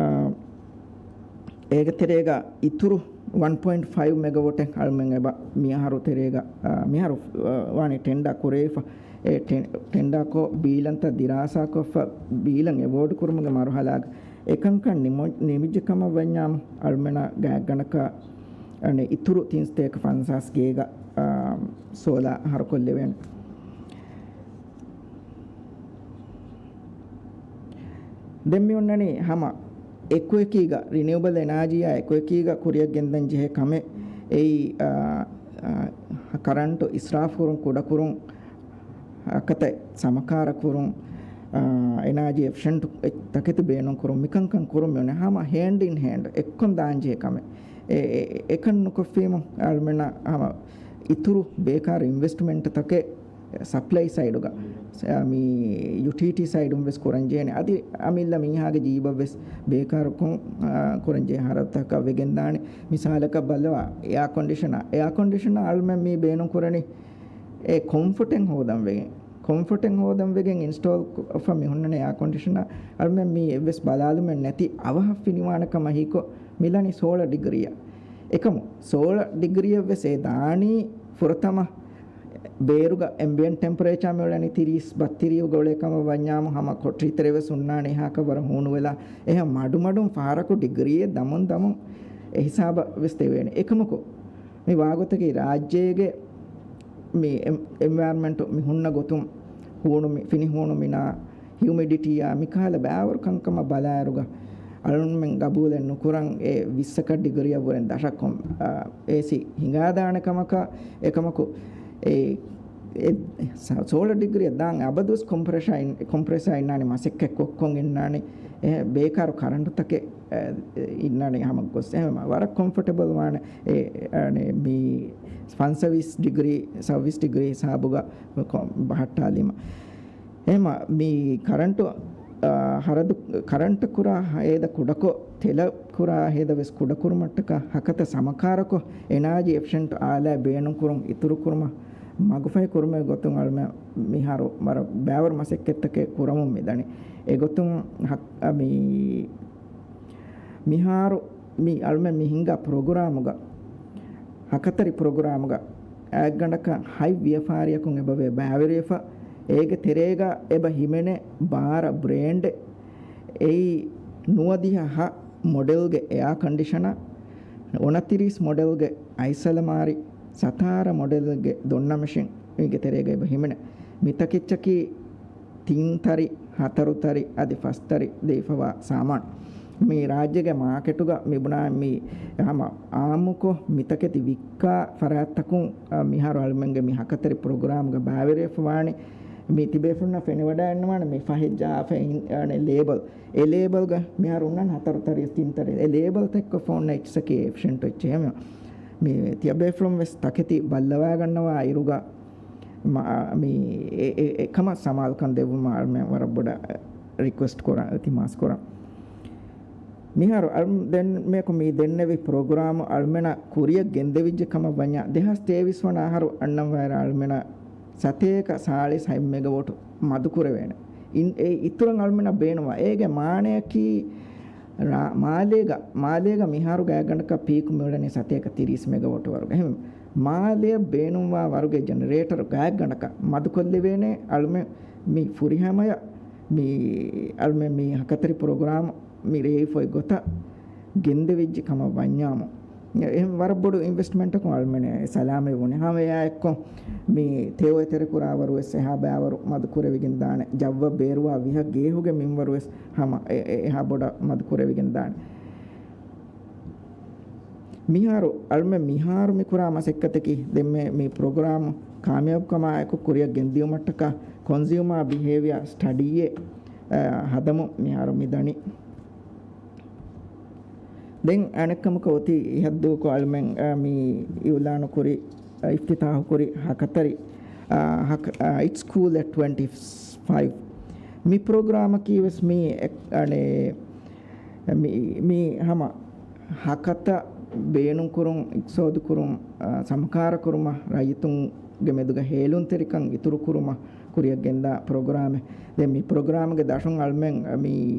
އޭގެ ތެރޭގަ އިތުރު ވަން ޕޮއިންޓް ފައިވް މެގަވޮޓެއް އަޅުމެން އެބަ މިއަހަރު ތެރޭގަ، އާ، މިހާރު، އާ، ވާނީ ޓެންޑާ ކުރެވިފަ. އެ ޓެ-، ޓެންޑާކޮށް ބީލަންތައް ދިރާސާކޮށްފަ ބީލަން އެވޯޑް ކުރުމުގެ މަރުހަލާގަ އެކަންކަން ނިމު-، ނިމިއްޖެ ކަމަށް ވަންޏާމު، އަޅުމެނަށް ގާތްގަނޑަކަށް އަނެއް އިތުރު ތިން ސަތޭކަ ފަންސާސް ގޭގަ، އާ، ސޯލާ ހަރުކޮށްލެވޭނެ. ދެން މި އޮންނަނީ ހަމަ އެކުއެކީގަ، ރިނިއުބަލް އެނާޖީއާ އެކުއެކީގަ ކުރިއަށް ގެންދަން ޖެހޭ ކަމެއް އެއީ، އާ، އާ، ކަރަންޓު އިސްރާފުކުރުން، ކުޑަކުރުން، ހަކަތަ ސަމަކާރަކުރުން، އާ، އެނާޖީ އެފިޝަންޓު ތަކެތި ބޭނުންކުރުން، މިކަންކަން ކުރުން މިއޮންނަ ހަމަ ހޭންޑް އިން ހޭންޑް އެއްކޮން ދާން ޖެހޭ ކަމެއް. އެ، އެ، އެކަން ނުކޮށްފީމު އަޅުމެންނަށް ހަމަ އިތުރު ބޭކާރު އިންވެސްޓްމަންޓް ތަކެއް ސަޕްލައި ސައިޑުގަ، މި ޔުޓީލިޓީ ސައިޑުން ވެސް ކުރަން ޖެހޭނެ. އަދި އަމިއްލަ މީހާގެ ޖީބަށް ވެސް ބޭކާރުކޮށް، އާ، ކުރަން ޖެހޭ ހަރަދުތަކަށް ވެގެން ދާނެ. މިސާލަކަށް ބައްލަވާ، އެއާ ކޮންޑިޝަނާ، އެއާ ކޮންޑިޝަނާ އަޅުމެން މީ ބޭނުން ކުރަނީ އެ ކޮމްފަޓެއް ހޯދަން ވެގެން. ކޮމްފަޓެއް ހޯދަން ވެގެން އިންސްޓޯލް ކޮށްފަ މި ހުންނަނީ އެއާ ކޮންޑިޝަނާ. އަޅުމެން މީ އެއްވެސް ބަލާލުމެއް ނެތި އަވަހަށް ފިނިވާނެ ކަމަށް ހީކޮށް މިލަނީ ސޯލަ ޑިގްރީއަށް. އެކަމު ސޯލަ ޑިގްރީއަށް ވެސް އެ ދާނީ ފުރަތަމަ ބޭރުގަ އެމްބިއެންޓް ޓެމްޕަރޭޗާ މިއުޅެނީ ތިރީސް ބައްތިރީހުގަ އުޅޭ ކަމަށް ވަންޏާމު ހަމަ ކޮޓަރި ތެރެ ވެސް ހުންނާނެ އެހާކަށް ވަރަށް ހޫނުވެލާ އެހެން މަޑުމަޑުން ފަހަރަކު ޑިގްރީއެއް ދަމުން ދަމުން އެ ހިސާބަށް ވެސް ދެވޭނެ. އެކަމަކު މި ވާގޮތަކީ ރާއްޖޭގެ މި އެން-، އެންވަޔަރަންމަންޓު މި ހުންނަ ގޮތުން ހޫނު މި-، ފިނިހޫނު މިނާ ހިއުމިޑިޓީއާ މިކަހަލަ ބައިވަރު ކަންކަމަށް ބަލާއިރުގަ އަޅުންމެން ގަބޫލެއް ނުކުރަން އެ ވިއްސަކަށް ޑިގްރީއަށްވުރެން ދަށަކޮށް، އާ، އޭސީ ހިނގާދާނެ ކަމަކަށް. އެކަމަކު އެ، އެ ސ-، ސޯލަ ޑިގްރީއަށް ދާން އަބަދުވެސް ކޮމްޕްރެޝާ އިން-، ކޮމްޕްރެސާ އިންނާނެ މަސައްކަތް ކޮށްކޮށް އިންނާނެ. އެ ބޭކާރު ކަރަންޓުތަކެއް، އެ، އިންނާނެ ހަމަ ގޮސް އެހެން ވަރަށް ކޮމްފަޓަބަލް ވާނެ. އެ، އަނެ، މި ފަންސަވީސް ޑިގްރީ، ސައުވީސް ޑިގްރީ ހިސާބުގަ ކޮ-، ބަހައްޓާލީމަ. އެހެމަ މި ކަރަންޓު، އާ، ހަރަދު، ކަރަންޓަށް ކުރާ ހޭދަ ކުޑަކޮށް، ތެލަށް ކުރާ ހޭދަ ވެސް ކުޑަކުރުމަށްޓަކާ ހަކަތަ ސަމަކާރަކޮށް، އެނާޖީ އެފިޝަންޓް އާލާ ބޭނުންކުރުން އިތުރުކުރުމަށް މަގުފަހި ކުރުމުގެ ގޮތުން އަޅުމެން މިހާރު ވަރަށް ބައިވަރު މަސައްކަތްތަކެއް ކުރަމުން މިދަނީ. އެގޮތުން ހަ-، މި މިހާރު މި އަޅުމެން މި ހިންގާ ޕްރޮގްރާމުގަ، ހަކަތަރި ޕްރޮގްރާމުގަ އާއެއްގަނޑަކަށް ހަތް ވިޔަފާރިއަކުން އެބަވޭ ބައިވެރިވެފަ، އޭގެ ތެރޭގަ އެބަ ހިމެނޭ ބާރަ ބްރޭންޑެއް. އެއީ ނުވަދިހަ ހަ މޮޑެލްގެ އެއާ ކޮންޑިޝަނަރ، އުނަތިރީސް މޮޑެލްގެ އައިސް އަލަމާރި، ސަތާރަ މޮޑެލްގެ ދޮންނަ މެޝިން އޭގެ ތެރޭގަ އެބަ ހިމެނޭ. މިތަކެއްޗަކީ ތިން ތަރި، ހަތަރު ތަރި އަދި ފަސް ތަރި ދެވިފަވާ ސާމާނު. މި ރާއްޖޭގެ މާކެޓުގަ މިބުނާ މި ހަމަ އާއްމުކޮށް މިތަކެތި ވިއްކާ ފަރާތްތަކުން، އަ، މިހާރު އަޅުމެންގެ މި ހަކަތަރި ޕްރޮގްރާމްގަ ބައިވެރިވެފަވާނެ. މި ތިބޭފުޅުންނަށް ފެނިވަޑައިގަންނަވާނެ މި ފަހެއް ޖާފަ އިން-، އަނެ ލޭބަލް. އެ ލޭބަލްގަ މިހާރު އޮންނާނެ ހަތަރު ތަރި ތިން ތަރި. އެ ލޭބަލްތައް އެއްކޮށް އޮންނަ އެއްޗަކީ އެފިޝަންޓް އެއްޗެއް. މި ތިޔަބޭފުޅުން ވެސް ތަކެތި ބައްލަވާގަންނަވާ އިރުގަ މަ-، މި އެ-، އެ-، އެކަމަށް ސަމާލުކަން ދެއްވުމަށް އަޅުމެން ވަރަށް ބޮޑަށް ރިކުއެސްޓް ކުރަން، އިލްތިމާސް ކުރަން. މިހާރު އަޅު-، ދެން މިއަކު މި ދެންނެވި ޕްރޮގްރާމު އަޅުމެނަށް ކުރިއަށް ގެންދެވިއްޖެ ކަމަށް ވަންޏާ، ދެހާސް ތޭވީސް ވަނަ އަހަރު އަންނަން ވާއިރަށް އަޅުމެނަށް ސަތޭކަ ސާޅީސް ހަތް މެގަވޮޓު މަދުކުރެވޭނެ. އިން-، އެ އިތުރަށް އަޅުމެނަށް ބޭނުންވާ. އޭގެ މާނަޔަކީ ރާ-، މާލޭގަ، މާލޭގަ މިހާރު ގާތްގަނޑަކަށް ޕީކު މިއުޅެނީ ސަތޭކަ ތިރީސް މެގަވޮޓު ވަރުގަ. އެހެން މާލެއަށް ބޭނުންވާ ވަރުގެ ޖެނެރޭޓަރު ގާތްގަނޑަކަށް މަދުކޮށްލެވޭނެ. އަޅުމެން މި ފުރިހަމަޔަށް މި އަޅުމެން މި ހަކަތަރި ޕްރޮގްރާމް މި ރޭވިފޮތް ގޮތަށް ގެންދެވިއްޖެ ކަމަށް ވަންޏާމު، އެހެން ވަރަށް ބޮޑު އިންވެސްޓްމަންޓަކުން އަޅުމެން ސަލާމަތް ވުނީ. ހަމަ އެއާ އެއްކޮށް މި ތެޔޮ އެތެރެކުރާވަރު ވެސް އެހާ ބައިވަރު މަދުކުރެވިގެން ދާނެ. ޖައްވަށް ބޭރުވާ ވިހަ ގޭހުގެ މިންވަރު ވެސް ހަމަ އެ-، އެ-، އެހާ ބޮޑަށް މަދުކުރެވިގެން ދާނެ. މިހާރު އަޅުމެން މިހާރު މިކުރާ މަސައްކަތަކީ ދެންމެ މި ޕްރޮގްރާމް ކާމިޔާބުކަމާއެކު ކުރިއަށް ގެންދިއުމަށްޓަކާ ކޮންސިއުމާ ބިހޭވިއާ ސްޓަޑީއެއް، އަ، ހަދަމުން މިހާރު މިދަނީ. ދެން އަނެއްކަމަކަށް އޮތީ އިހަށްދުވަހު އަޅުމެން، އަ، މި އިއުލާނު ކުރި، އަ، އިފްތިތާހު ކުރި ހަކަތަރި، އަ، ހަކ-، އަ، އިޓްސް ކޫލް އެޓް ޓްވެންޓީ ފައިވް. މި ޕްރޮގްރާމަކީ ވެސް މި އެ-، އަނެ، މި، މި ހަމަ ހަކަތަ ބޭނުންކުރުން، އިޤްތިޞާދުކުރުން، އާ، ސަމަކާރަކުރުމަށް، ރައްޔިތުންގެ މެދުގަ ހޭލުންތެރިކަން އިތުރުކުރުމަށް ކުރިއަށް ގެންދާ ޕްރޮގްރާމެއް. ދެން މި ޕްރޮގްރާމްގެ ދަށުން އަޅުމެން މި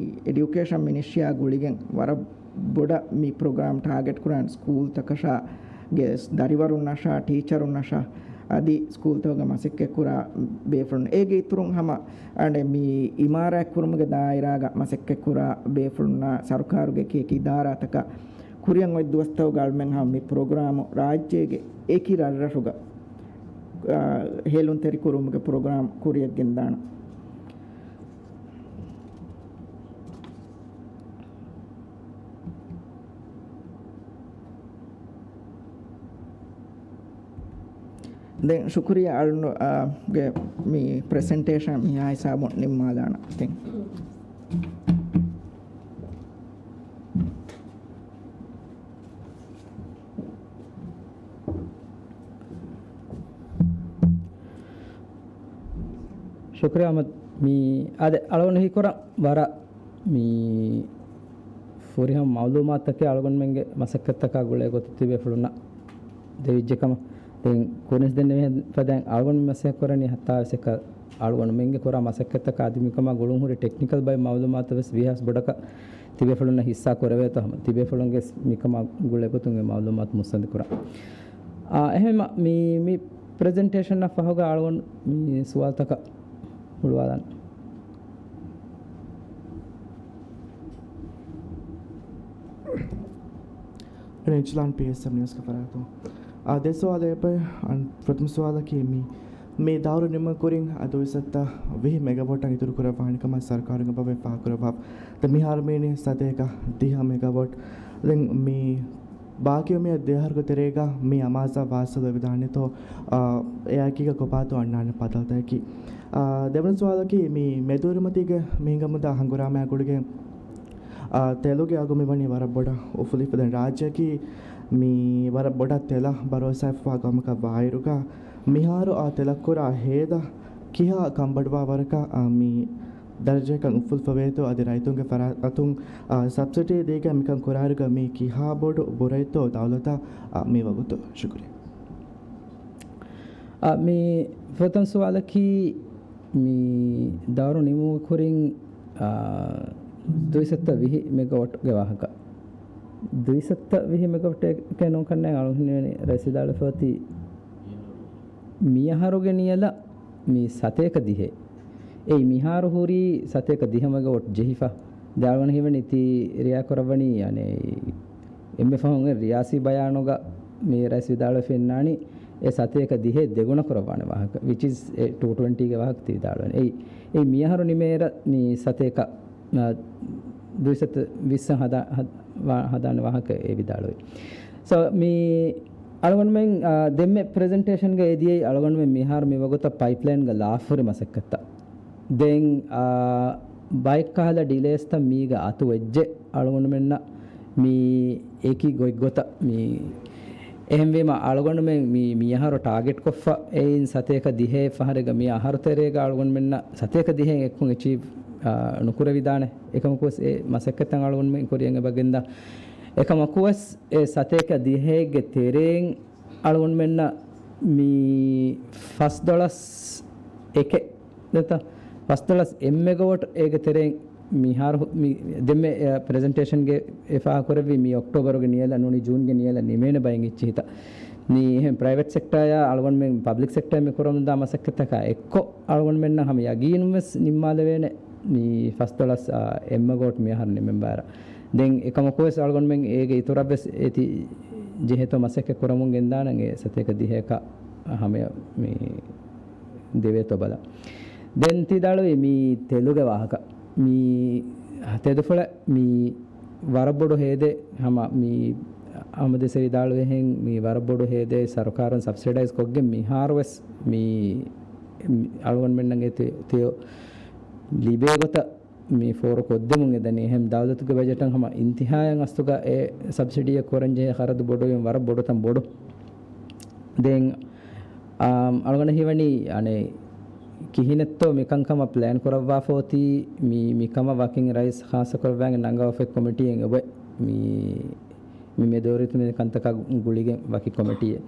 އެޑިއުކޭޝަން މިނިސްޓްރީއާ ގުޅިގެން ވަރަށް ބޮޑަށް މި ޕްރޮގްރާމް ޓާގެޓް ކުރާން ސްކޫލްތަކަށާ ގެ ދަރިވަރުންނަށާ، ޓީޗަރުންނަށާ، އަދި ސްކޫލްތަކުގަ މަސައްކަތްކުރާ ބޭފުޅުން. އޭގެ އިތުރުން ހަމަ އަނެ މި އިމާރާތް ކުރުމުގެ ދާއިރާގަ މަސައްކަތްކުރާ ބޭފުޅުންނާ ސަރުކާރުގެ އެކި އެކި އިދާރާތަކަށް ކުރިއަށް އޮތް ދުވަސްތަކުގަ އަޅުމެން ހަމަ މި ޕްރޮގްރާމު ރާއްޖޭގެ އެކި ރަށްރަށުގަ، އާ، ހޭލުންތެރިކުރުމުގެ ޕްރޮގްރާމް ކުރިއަށް ގެންދާނަން. ދެން ޝުކުރިއްޔާ އަޅުން، އާ، ގެ މި ޕްރެޒެންޓޭޝަން މިހާ ހިސާބުން ނިންމާލާނަން. ތިން. ޝުކުރިއްޔާ އަޙްމަދު. މި އާދެ، އަޅުގަނޑު ހީކުރަން ވަރަށް މި ފުރިހަމަ މައުލޫމާތުތަކެއް އަޅުގަނޑުމެންގެ މަސައްކަތްތަކާ ގުޅޭ ގޮތަށް ތިބޭފުޅުންނަށް ދެވިއްޖެ ކަމަށް. ދެން ކުރިންސް ދެންނެވި ފަދައިން އަޅުގަނޑު މަސައްކަތް ކުރަނީ ހަތާވެސް އެކަ އަޅުގަނޑުމެންގެ ކުރާ މަސައްކަތްތަކާ އަދި މިކަމާ ގުޅުން ހުރި ޓެކްނިކަލް ބައެއް މައުލޫމާތު ވެސް ވީހާވެސް ބޮޑަކަށް ތިބޭފުޅުންނަށް ހިއްސާ ކުރެވޭތޯ ހަމަ ތިބޭފުޅުންގެ މިކަމާ ގުޅޭ ގޮތުން އެ މައުލޫމާތު މުއްސަނދި ކުރަން. އާ، އެހެންވީމަ މި، މި ޕްރެޒެންޓޭޝަންއަށް ފަހުގަ އަޅުގަނޑު މި ސުވާލުތަކަށް ހުޅުވާލަން. ރެޖްލާން ޕީއެސްއެމް ނިއުސްގެ ފަރާތުން. އާ، ދެ ސުވާލެއް އެބަ، އަން، ފުރަތަމަ ސުވާލަކީ މި، މި ދައުރު ނިމުމުގެ ކުރިން އަދި ދުވިސައްތަ ވިހި މެގަވޮޓް އަށް އިތުރު ކުރައްވާނެ ކަމަށް ސަރުކާރުން އެބަ ވެ ފާހަގަކުރައްވާ. ދެން މިހާރު މީނީ ސަތޭކަ ދިހަ މެގަވޮޓް. ދެން މި ބާކީ މި ދެ އަހަރުގެ ތެރޭގަ މި އަމާޒާ ވާސިލް ވެވިދާނެތޯ، އާ، އެއާއެކީގަ ކޮބާތޯ އަންނާނެ ބަދަލުތަކަކީ؟ އާ، ދެވަނަ ސުވާލަކީ މި މެދުއިރުމަތީގެ މި ހިނގަމުންދާ ހަނގުރާމައާ ގުޅިގެން، އާ، ތެލުގެ އަގު މި ވަނީ ވަރަށް ބޮޑަށް އުފުލިފަ. ދެން ރާއްޖެއަކީ މި ވަރަށް ބޮޑަށް ތެލަށް ބަރޯސާވެފަވާ ގައުމަކަށް ވާއިރުގަ، މިހާރު އާ ތެލަށް ކުރާ ހޭދަ ކިހާ ކަންބޮޑުވާ ވަރަކަށް، އާ، މި ދަރަޖައަކަށް އުފުލިފަވޭތޯ އަދި ރައްޔިތުންގެ ފަރާތުން، އާ، ސަބްސިޑީ ދީގެން މިކަން ކުރާއިރުގަ މީ ކިހާ ބޮޑު ބުރައެއްތޯ ދައުލަތަށް، އާ، މި ވަގުތު؟ ޝުކުރިއްޔާ. އާ، މި ފުރަތަމަ ސުވާލަކީ މި ދައުރު ނިމުމުގެ ކުރިން، އާ، ދުވިސައްތަ ވިހި މެގަވޮޓްގެ ވާހަކަ. ދުވިސައްތަ ވިހި މެގަވޮޓެއް ނޫން ކަންނޭނގެ އަޅުގަނޑު ހިނިވަނީ ރައީސް ވިދާޅުވެފަ އޮތީ މިއަހަރުގެ ނިޔަލަށް މި ސަތޭކަ ދިހައެއް. އެއީ މިހާރު ހުރީ ސަތޭކަ ދިހަ މެގަވޮޓް ޖެހިފަ. ދެން އަޅުގަނޑު ހީވަނީ ތި ރިޔާ ކުރައްވަނީ، އަނެއް، އެންމެ ފަހުން އެ ރިޔާސީ ބަޔާނުގަ މި ރައީސް ވިދާޅުވެފަ އިންނާނީ އެ ސަތޭކަ ދިހައެއް ދެގުނަ ކުރައްވާނެ ވާހަކަ، which is އެ ޓޫ ޓްވެންޓީގެ ވާހަކަ ތި ވިދާޅުވަނީ. އެއީ، އެއީ މިއަހަރު ނިމޭއިރަށް މި ސަތޭކަ، އާ، ދުވިސައްތަ ވިއްސަށް ހަދާ-، ހަދ-، ވާ-، ހަދާނެ ވާހަކަ އެ ވިދާޅުވި. ސޯ، މި އަޅުގަނޑުމެން، އާ، ދެންމެ ޕްރެޒެންޓޭޝަންގަ އެ ދިޔައީ އަޅުގަނޑުމެން މިހާރު މި ވަގުތަށް ޕައިޕްލައިންގަ ލާފަހުރި މަސައްކަތްތައް. ދެން، އާ، ބައެއްކަހަލަ ޑިލޭސްތައް މީގަ އަތުވެއްޖެ އަޅުގަނޑުމެންނަށް މި އެކި ގޮތްގޮތަށް މި އެހެންވީމަ އަޅުގަނޑުމެން މި، މިއަހަރު ޓާގެޓްކޮށްފަ އެއިން ސަތޭކަ ދިހައެއް ފަހަރެއްގަ މި އަހަރު ތެރޭގަ އަޅުގަނޑުމެންނަށް ސަތޭކަ ދިހައެއް އެއްކޮށް އެޗީވް، އާ، ނުކުރެވިދާނެ. އެކަމަކުވެސް އެ މަސައްކަތްތައް އަޅުގަނޑުމެން ކުރިއަށް އެބަ ގެންދާ. އެކަމަކުވެސް އެ ސަތޭކަ ދިހައެއްގެ ތެރެއިން އަޅުގަނޑުމެންނަށް މި ފަސްދޮޅަސް އެކެއް ދެތަ؟ ފަސްދޮޅަސް އެއް މެގަވޮޓް އޭގެ ތެރެއިން މިހާރު މި ދެންމެ، އެ، ޕްރެޒެންޓޭޝަންގެ އެ ފާހަގަކުރެއްވި މި އޮކްޓޯބަރުގެ ނިޔަލަށް ނޫނީ ޖޫންގެ ނިޔަލަށް ނިމޭނެ ބައެއް އިއްޗިހިތަށް. މި އެހެން ޕްރައިވެޓް ސެކްޓާއާ އަޅުގަނޑުމެން ޕަބްލިކް ސެކްޓާ މި ކުރަމުންދާ މަސައްކަތްތަކާ އެއްކޮށް އަޅުގަނޑުމެންނަށް ހަމަ ޔަގީނުން ވެސް ނިންމާލެވޭނެ މި ފަސްދޮޅަސް، އާ، އެއް މެގަވޮޓް މިއަހަރު ނިމެން ބާރަށް. ދެން އެކަމަކުވެސް އަޅުގަނޑުމެން އޭގެ އިތުރަށްވެސް އޭތި ޖެހޭތޯ މަސައްކަތް ކުރަމުން ގެންދާނަން އެ ސަތޭކަ ދިހައަކަށް ހަމަޔަށް މި ދެވޭތޯ ބަލަން. ދެން ތި ވިދާޅުވީ މި ތެލުގެ ވާހަކަ. މި ތެދުފުޅެއް މި ވަރަށް ބޮޑު ހޭދައެއް ހަމަ މި އަހްމަދު އިސް ވިދާޅުވިހެން މި ވަރަށް ބޮޑު ހޭދައެއް ސަރުކާރުން ސަބްސިޑައިޒް ކޮށްގެން މިހާރުވެސް މި، މި އަޅުގަނޑުމެންނަށް އެ ތެ-، ތެޔޮ ލިބޭ ގޮތަށް މި ފޯރު ކޮށްދެމުން އެދަނީ. އެހެން ދައުލަތުގެ ބަޖެޓަށް ހަމަ އިންތިހާއަށް އަސްލުގަ އެ ސަބްސިޑީއަށް ކުރަންޖެހޭ ޚަރަދު ބޮޑުވީމަ ވަރަށް ބޮޑުތަން ބޮޑު. ދެން، އާ، އަޅުގަނޑަށް ހީވަނީ، އަނެއް، ކިހިނެއްތޯ މިކަންކަމަށް ޕްލޭން ކުރައްވާފަ އޮތީ، މި، މިކަމަށް ވަކިން ރައީސް ޚާއްޞަކޮށްވާގެން ނަންގަވާފައި ކޮމިޓީއެއް އެބަ މި، މި މެދުވެރިތައް މި ކަންތަކާ ގުޅިގެން ވަކި ކޮމިޓީއެއް.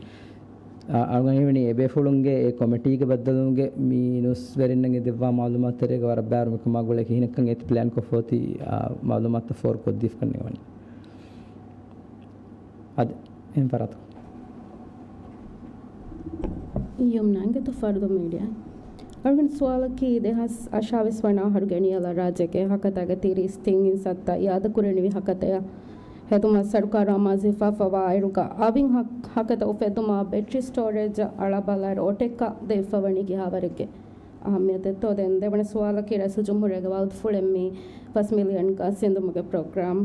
އާ، އަޅުގަނޑަށް ހީވަނީ އެބޭފުޅުންގެ އެ ކޮމިޓީގެ ބައްދަލުވުމުގެ މި ނިއުސްވެރިންނަށް އެ ދެއްވާ މައުލޫމާތު ތެރޭގަ ވަރަށް ބާރު މިކަމާ ގުޅޭ ކިހިނެއްކަން އޭތި ޕްލޭންކޮށްފަ އޮތީ، އާ، މައުލޫމާތުތައް ފޯރުކޮށްދީފަ ކަން ނިވަނީ. އަދި އެހެން ފަރާތަކުން. ޔުމްނާ އިނގޭތޯ ފަރުދޫ މީޑިއާ. އަޅުގަނޑު ސުވާލަކީ، ދެހާސް އަށާވީސް ވަނަ އަހަރުގެ ނިޔަލަށް ރާއްޖޭގެ ހަކަތާގެ ތިރީސް ތިން އިން ސައްތަ އިއާދަކުރެވި ހަކަތަޔަށް ހެދުމަށް ސަރުކާރު އަމާޒުވެފަ ވާއިރުގަ އަވިން ހަ-، ހަކަތަ އުފެއްދުމަށް ބެޓްރީ ސްޓޯރޭޖަށް އަޅާބަލާއިރު އޮޓެއްކަށް ދެވިފަ ވަނީ ކިހާވަރެއްގެ އަހައްމިޔަތެއްތޯ؟ ދެން ދެވަނަ ސުވާލަކީ، ރައީސުލް ޖުމްހޫރިއްޔާގެ ވައުދުފުޅެއް މި ފަސް މިލިއަން ގާސް އެންދުމުގެ ޕްރޮގްރާމް،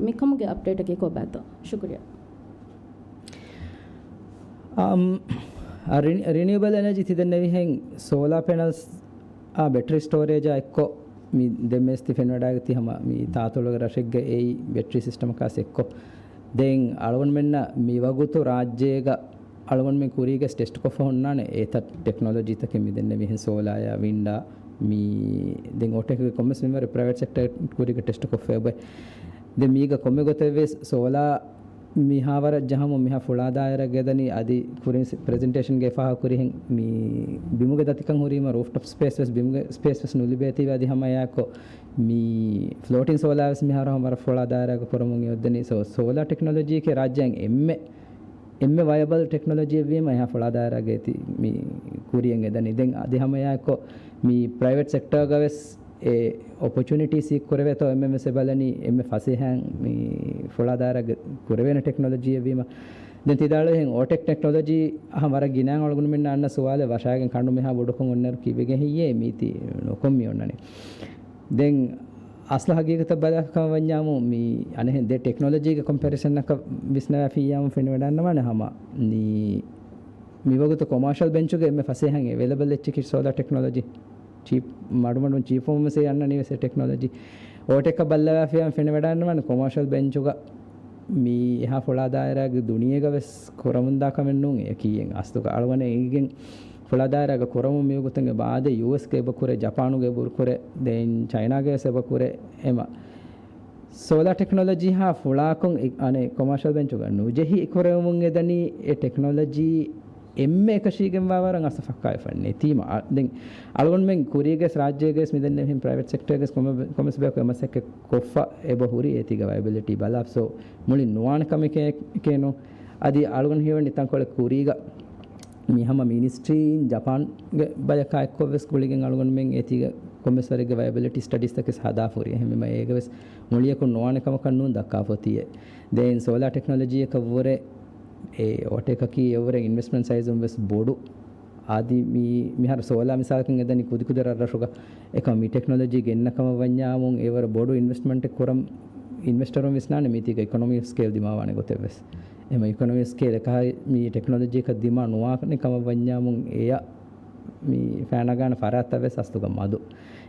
މިކަމުގެ އަޕްޑޭޓަކީ ކޮބާތޯ؟ ޝުކުރިއްޔާ. އަމް، އާ، ރިނި-، ރިނިއުއަބަލް އެނަޖީ ތި ދެންނެވިހެން ސޯލާ ޕެނަލްސް އާ ބެޓްރީ ސްޓޯރޭޖާ އެއްކޮށް މި ދެންމެސް ތި ފެންވަޑާގަތީ ހަމަ މި ތާތޮޅުގެ ރަށެއްގަ އެއީ ބެޓްރީ ސިސްޓަމަކާސް އެއްކޮށް. ދެން އަޅުގަނޑުމެންނަށް މިވަގުތު ރާއްޖޭގަ އަޅުގަނޑުމެން ކުރީގަސް ޓެސްޓް ކޮށްފަ ހުންނާނެ އެތައް ޓެކްނޮލޮޖީތަކެއް މި ދެންނެވިހެން ސޯލާޔާ ވިންޑާ މި ދެން އޯޓެކްގެ ކޮންމެސް މިންވަރެއް ޕްރައިވެޓް ސެކްޓަރ ކުރީގަ ޓެސްޓް ކޮށްފަ އެބައި. ދެން މީގަ ކޮންމެ ގޮތެއްވެސް ސޯލާ މިހާވަރަށް ޖަހަމުން މިހާ ފުޅާ ދާއިރާ ގެދަނީ އަދި ކުރިން ޕްރެޒެންޓޭޝަންގެ ފާހަ ކުރިހެން މި ބިމުގެ ދަތިކަން ހުރީމަ ރޫފްޓޮޕް ސްޕޭސް ވެސް ބިމުގެ ސްޕޭސް ވެސް ނުލިބޭތީވެ އަދި ހަމަ އެއާކޮށް މި ފްލޯޓިން ސޯލާ ވެސް މިހާރު ހަމަ ވަރަށް ފުޅާ ދާއިރާގަ ކުރަމުން އެ އޮއްދަނީ. ސޯ، ސޯލާ ޓެކްނޮލޮޖީއެކޭ ރާއްޖޭން އެންމެ، އެންމެ ވަޔަބަލް ޓެކްނޮލޮޖީއެއްވީމަ އެހާ ފުޅާ ދާއިރާގަ އޭތި މި ކުރިއަށް އެދަނީ. ދެން އަދި ހަމަ އެއާކޮށް މި ޕްރައިވެޓް ސެކްޓަރގަ ވެސް އެ އޮޕޮޗުނިޓީ ސީކް ކުރެވޭތޯ އެންމެން ވެސް އެ ބަލަނީ އެންމެ ފަސޭހައިން މި ފުޅާ ދާއިރާގަ ކުރެވޭނެ ޓެކްނޮލޮޖީއެއްވީމަ. ދެން ތި ދާޅުވިހެން އޯޓެކް ޓެކްނޮލޮޖީ އަހަން ވަރަށް ގިނައިން އަޅުގަނޑުމެންނަށް އަންނަ ސުވާލެއް ވަށާގެން ކަނޑު މިހާ ބޮޑުކޮށް އޮންނައިރު ކީއްވެގެން ހެއްޔޭ މީތި ނުކޮށް މި އޮންނަނީ. ދެން އަސްލު ހަގީގަތަށް ބަލާފަ ކަމަށް ވަންޏާމު މި އަނެއްހެން ދެ ޓެކްނޮލޮޖީގެ ކޮމްޕެރިސަންއަކަށް ވިސްނަވާފިއްޔާމު ފެނިވަޑައިންނަވާނެ ހަމަ މި، މިވަގުތު ކޮމާޝަލް ބެންޗުގެ އެންމެ ފަސޭހައިން އެވެލެބަލް އެއްޗަކީ ސޯލާ ޓެކްނޮލޮޖީ. ޗީޕް، މަޑުމަޑުން ޗީޕުން ވެސް އެ އަންނަނީ ވެސް އެ ޓެކްނޮލޮޖީ. އޯޓެކަށް ބައްލަވާފިޔާ ފެނިވަޑައިންނަވާނެ ކޮމާޝަލް ބެންޗުގަ މި އެހާ ފުޅާ ދާއިރާގެ ދުނިޔޭގަ ވެސް ކުރަމުންދާ ކަމެއް ނޫން އެއަކީ އެން އަސްލުގަ އަޅުގަނޑަށް އެނގިގެން ފުޅާ ދާއިރާގަ ކުރަމުން މިވަގުތު އެބަ އާދޭ ޔޫއެސްގެ އެބަ ކުރޭ، ޖަޕާނުގެ އެބަ ކުރޭ، ދެން ޗައިނާގެ ވެސް އެބަ ކުރޭ. އެމަ ސޯލާ ޓެކްނޮލޮޖީ ހާ ފުޅާކޮށް އެ-، އަނެއް ކޮމާޝަލް ބެންޗުގަ ނުޖެހި ކުރެވެމުން އެދަނީ އެ ޓެކްނޮލޮޖީ އެންމެ އެކަށީގެންވާ ވަރަށް އަސަރ ފައްކާވެފަ ނެތީމަ. އަ، ދެން އަޅުގަނޑުމެން ކުރީގެސް ރާއްޖޭގެ ވެސް މިދެންނެވިހެން ޕްރައިވެޓް ސެކްޓަރގެ ވެސް ކޮންމެ-، ކޮންމެސް ބަޔަކު އެ މަސައްކަތް ކޮށްފަ އެބަ ހުރީ އޭތީގެ ވަޔަބިލިޓީ ބަލާފަ. ސޯ މުޅިން ނުވާނެ ކަމެކޭ ނޫން. އަދި އަޅުގަނޑު ހީވަނީ ތަންކޮޅެއް ކުރީގަ މި ހަމަ މިނިސްޓްރީއިން ޖަޕާންގެ ބަޔަކާ އެއްކޮށް ވެސް ގުޅިގެން އަޅުގަނޑުމެން އޭތީގެ ކޮންމެސް ވަރެއްގެ ވަޔަބިލިޓީ ސްޓަޑީސްތަކެސް ހަދާފަ ހުރި. އެހެންވީމަ އޭގެ ވެސް މުޅިއަކުން ނުވާނެ ކަމަކަށް ނޫން ދައްކާފަ އޮތީ. ދެން ސޯލާ ޓެކްނޮލޮޖީއަކަށްވުރެ އެ އޯޓެކަކީ އެއަށްވުރެ އިންވެސްޓްމަންޓް ސައިޒުން ވެސް ބޮޑު. އަދި މި، މިހާރު ސޯލާ މިސާލަކަށް އެދަނީ ކުދިކުދި ރަށްރަށުގަ. އެކަމަ މި ޓެކްނޮލޮޖީ ގެންނަ ކަމަށް ވަންޏާމުން އެވަރު ބޮޑު އިންވެސްޓްމަންޓެއް ކުރަން އިންވެސްޓަރުން ވިސްނާނެ މީތީގަ އިކޮނޮމީ އޮފް ސްކޭލް ދިމާވާނެ ގޮތެއް ވެސް. އެމަ އިކޮނޮމީ އޮފް ސްކޭލް އެކަހަ މި ޓެކްނޮލޮޖީއަކަށް ދިމާ ނުވާނެ ކަމަށް ވަންޏާމުން އެޔަށް މި ފައިނަގާނެ ފަރާތްތައް ވެސް އަސްލުގަ މަދު.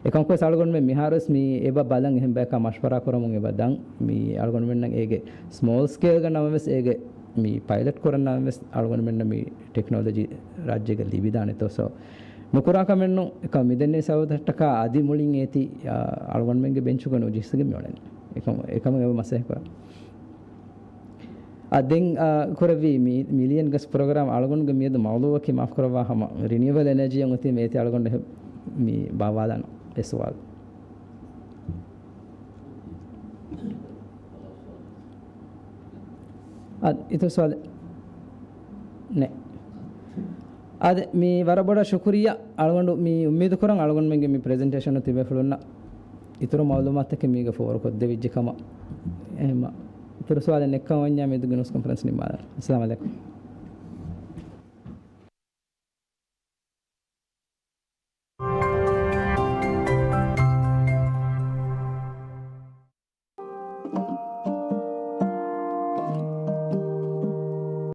އެކަމަކުވެސް އަޅުގަނޑުމެން މިހާރުވެސް މި އެބަ ބަލަން އެހެން ބަޔަކާ މަޝްވަރާ ކުރަމުން އެބަ ދަން މި އަޅުގަނޑުމެންނަށް އޭގެ ސްމޯލް ސްކޭލްގަ ނަމަވެސް އޭގެ މި ޕައިލަޓް ކުރަން ނަމަވެސް އަޅުގަނޑުމެންނަށް މި ޓެކްނޮލޮޖީ ރާއްޖޭގަ ލިބިދާނެތޯ. ސޯ ނުކުރާ ކަމެއް ނޫން. އެކަމަ މިދެންނެވި ސަބަބުތަކާ އަދި މުޅިން އޭތި، އާ، އަޅުގަނޑުމެންގެ ބެންޗުގަ ނުޖެހިސްގެން މިއުޅެނީ. އެކަމަ، އެކަމަށް އެބަ މަސައްކަތް ކުރަން. އާ، ދެން، އާ، ކުރެއްވީ މި މިލިއަން ގަސް ޕްރޮގްރާމް އަޅުގަނޑުގެ މިއަދު މައުލޫއަކީ މާފް ކުރައްވާ ހަމަ ރިނިއުއަބަލް އެނަޖީއަށް އޮތީ މޭތި އަޅުގަނޑު މި ބާވާލާނަ އެ ސުވާލު. އާ، އިތުރު ސުވާލެއް ނެ. އާދެ، މި ވަރަށް ބޮޑަށް ޝުކުރިއްޔާ. އަޅުގަނޑު މި އުއްމީދު ކުރަން އަޅުގަނޑުމެންގެ މި ޕްރެޒެންޓޭޝަނު ތިބޭފުޅުންނަށް އިތުރު މައުލޫމާތުތަކެއް މީގަ ފޯރުކޮށްދެވިއްޖެ ކަމަށް. އެހެންމަ އިތުރު ސުވާލެއް ނެއްކަމަށް ވަންޏާ މިއަދުގެ ނިއުސް ކޮންފަރެންސް ނިންމާލަން. އައްސަލާމު ޢަލައިކުމް.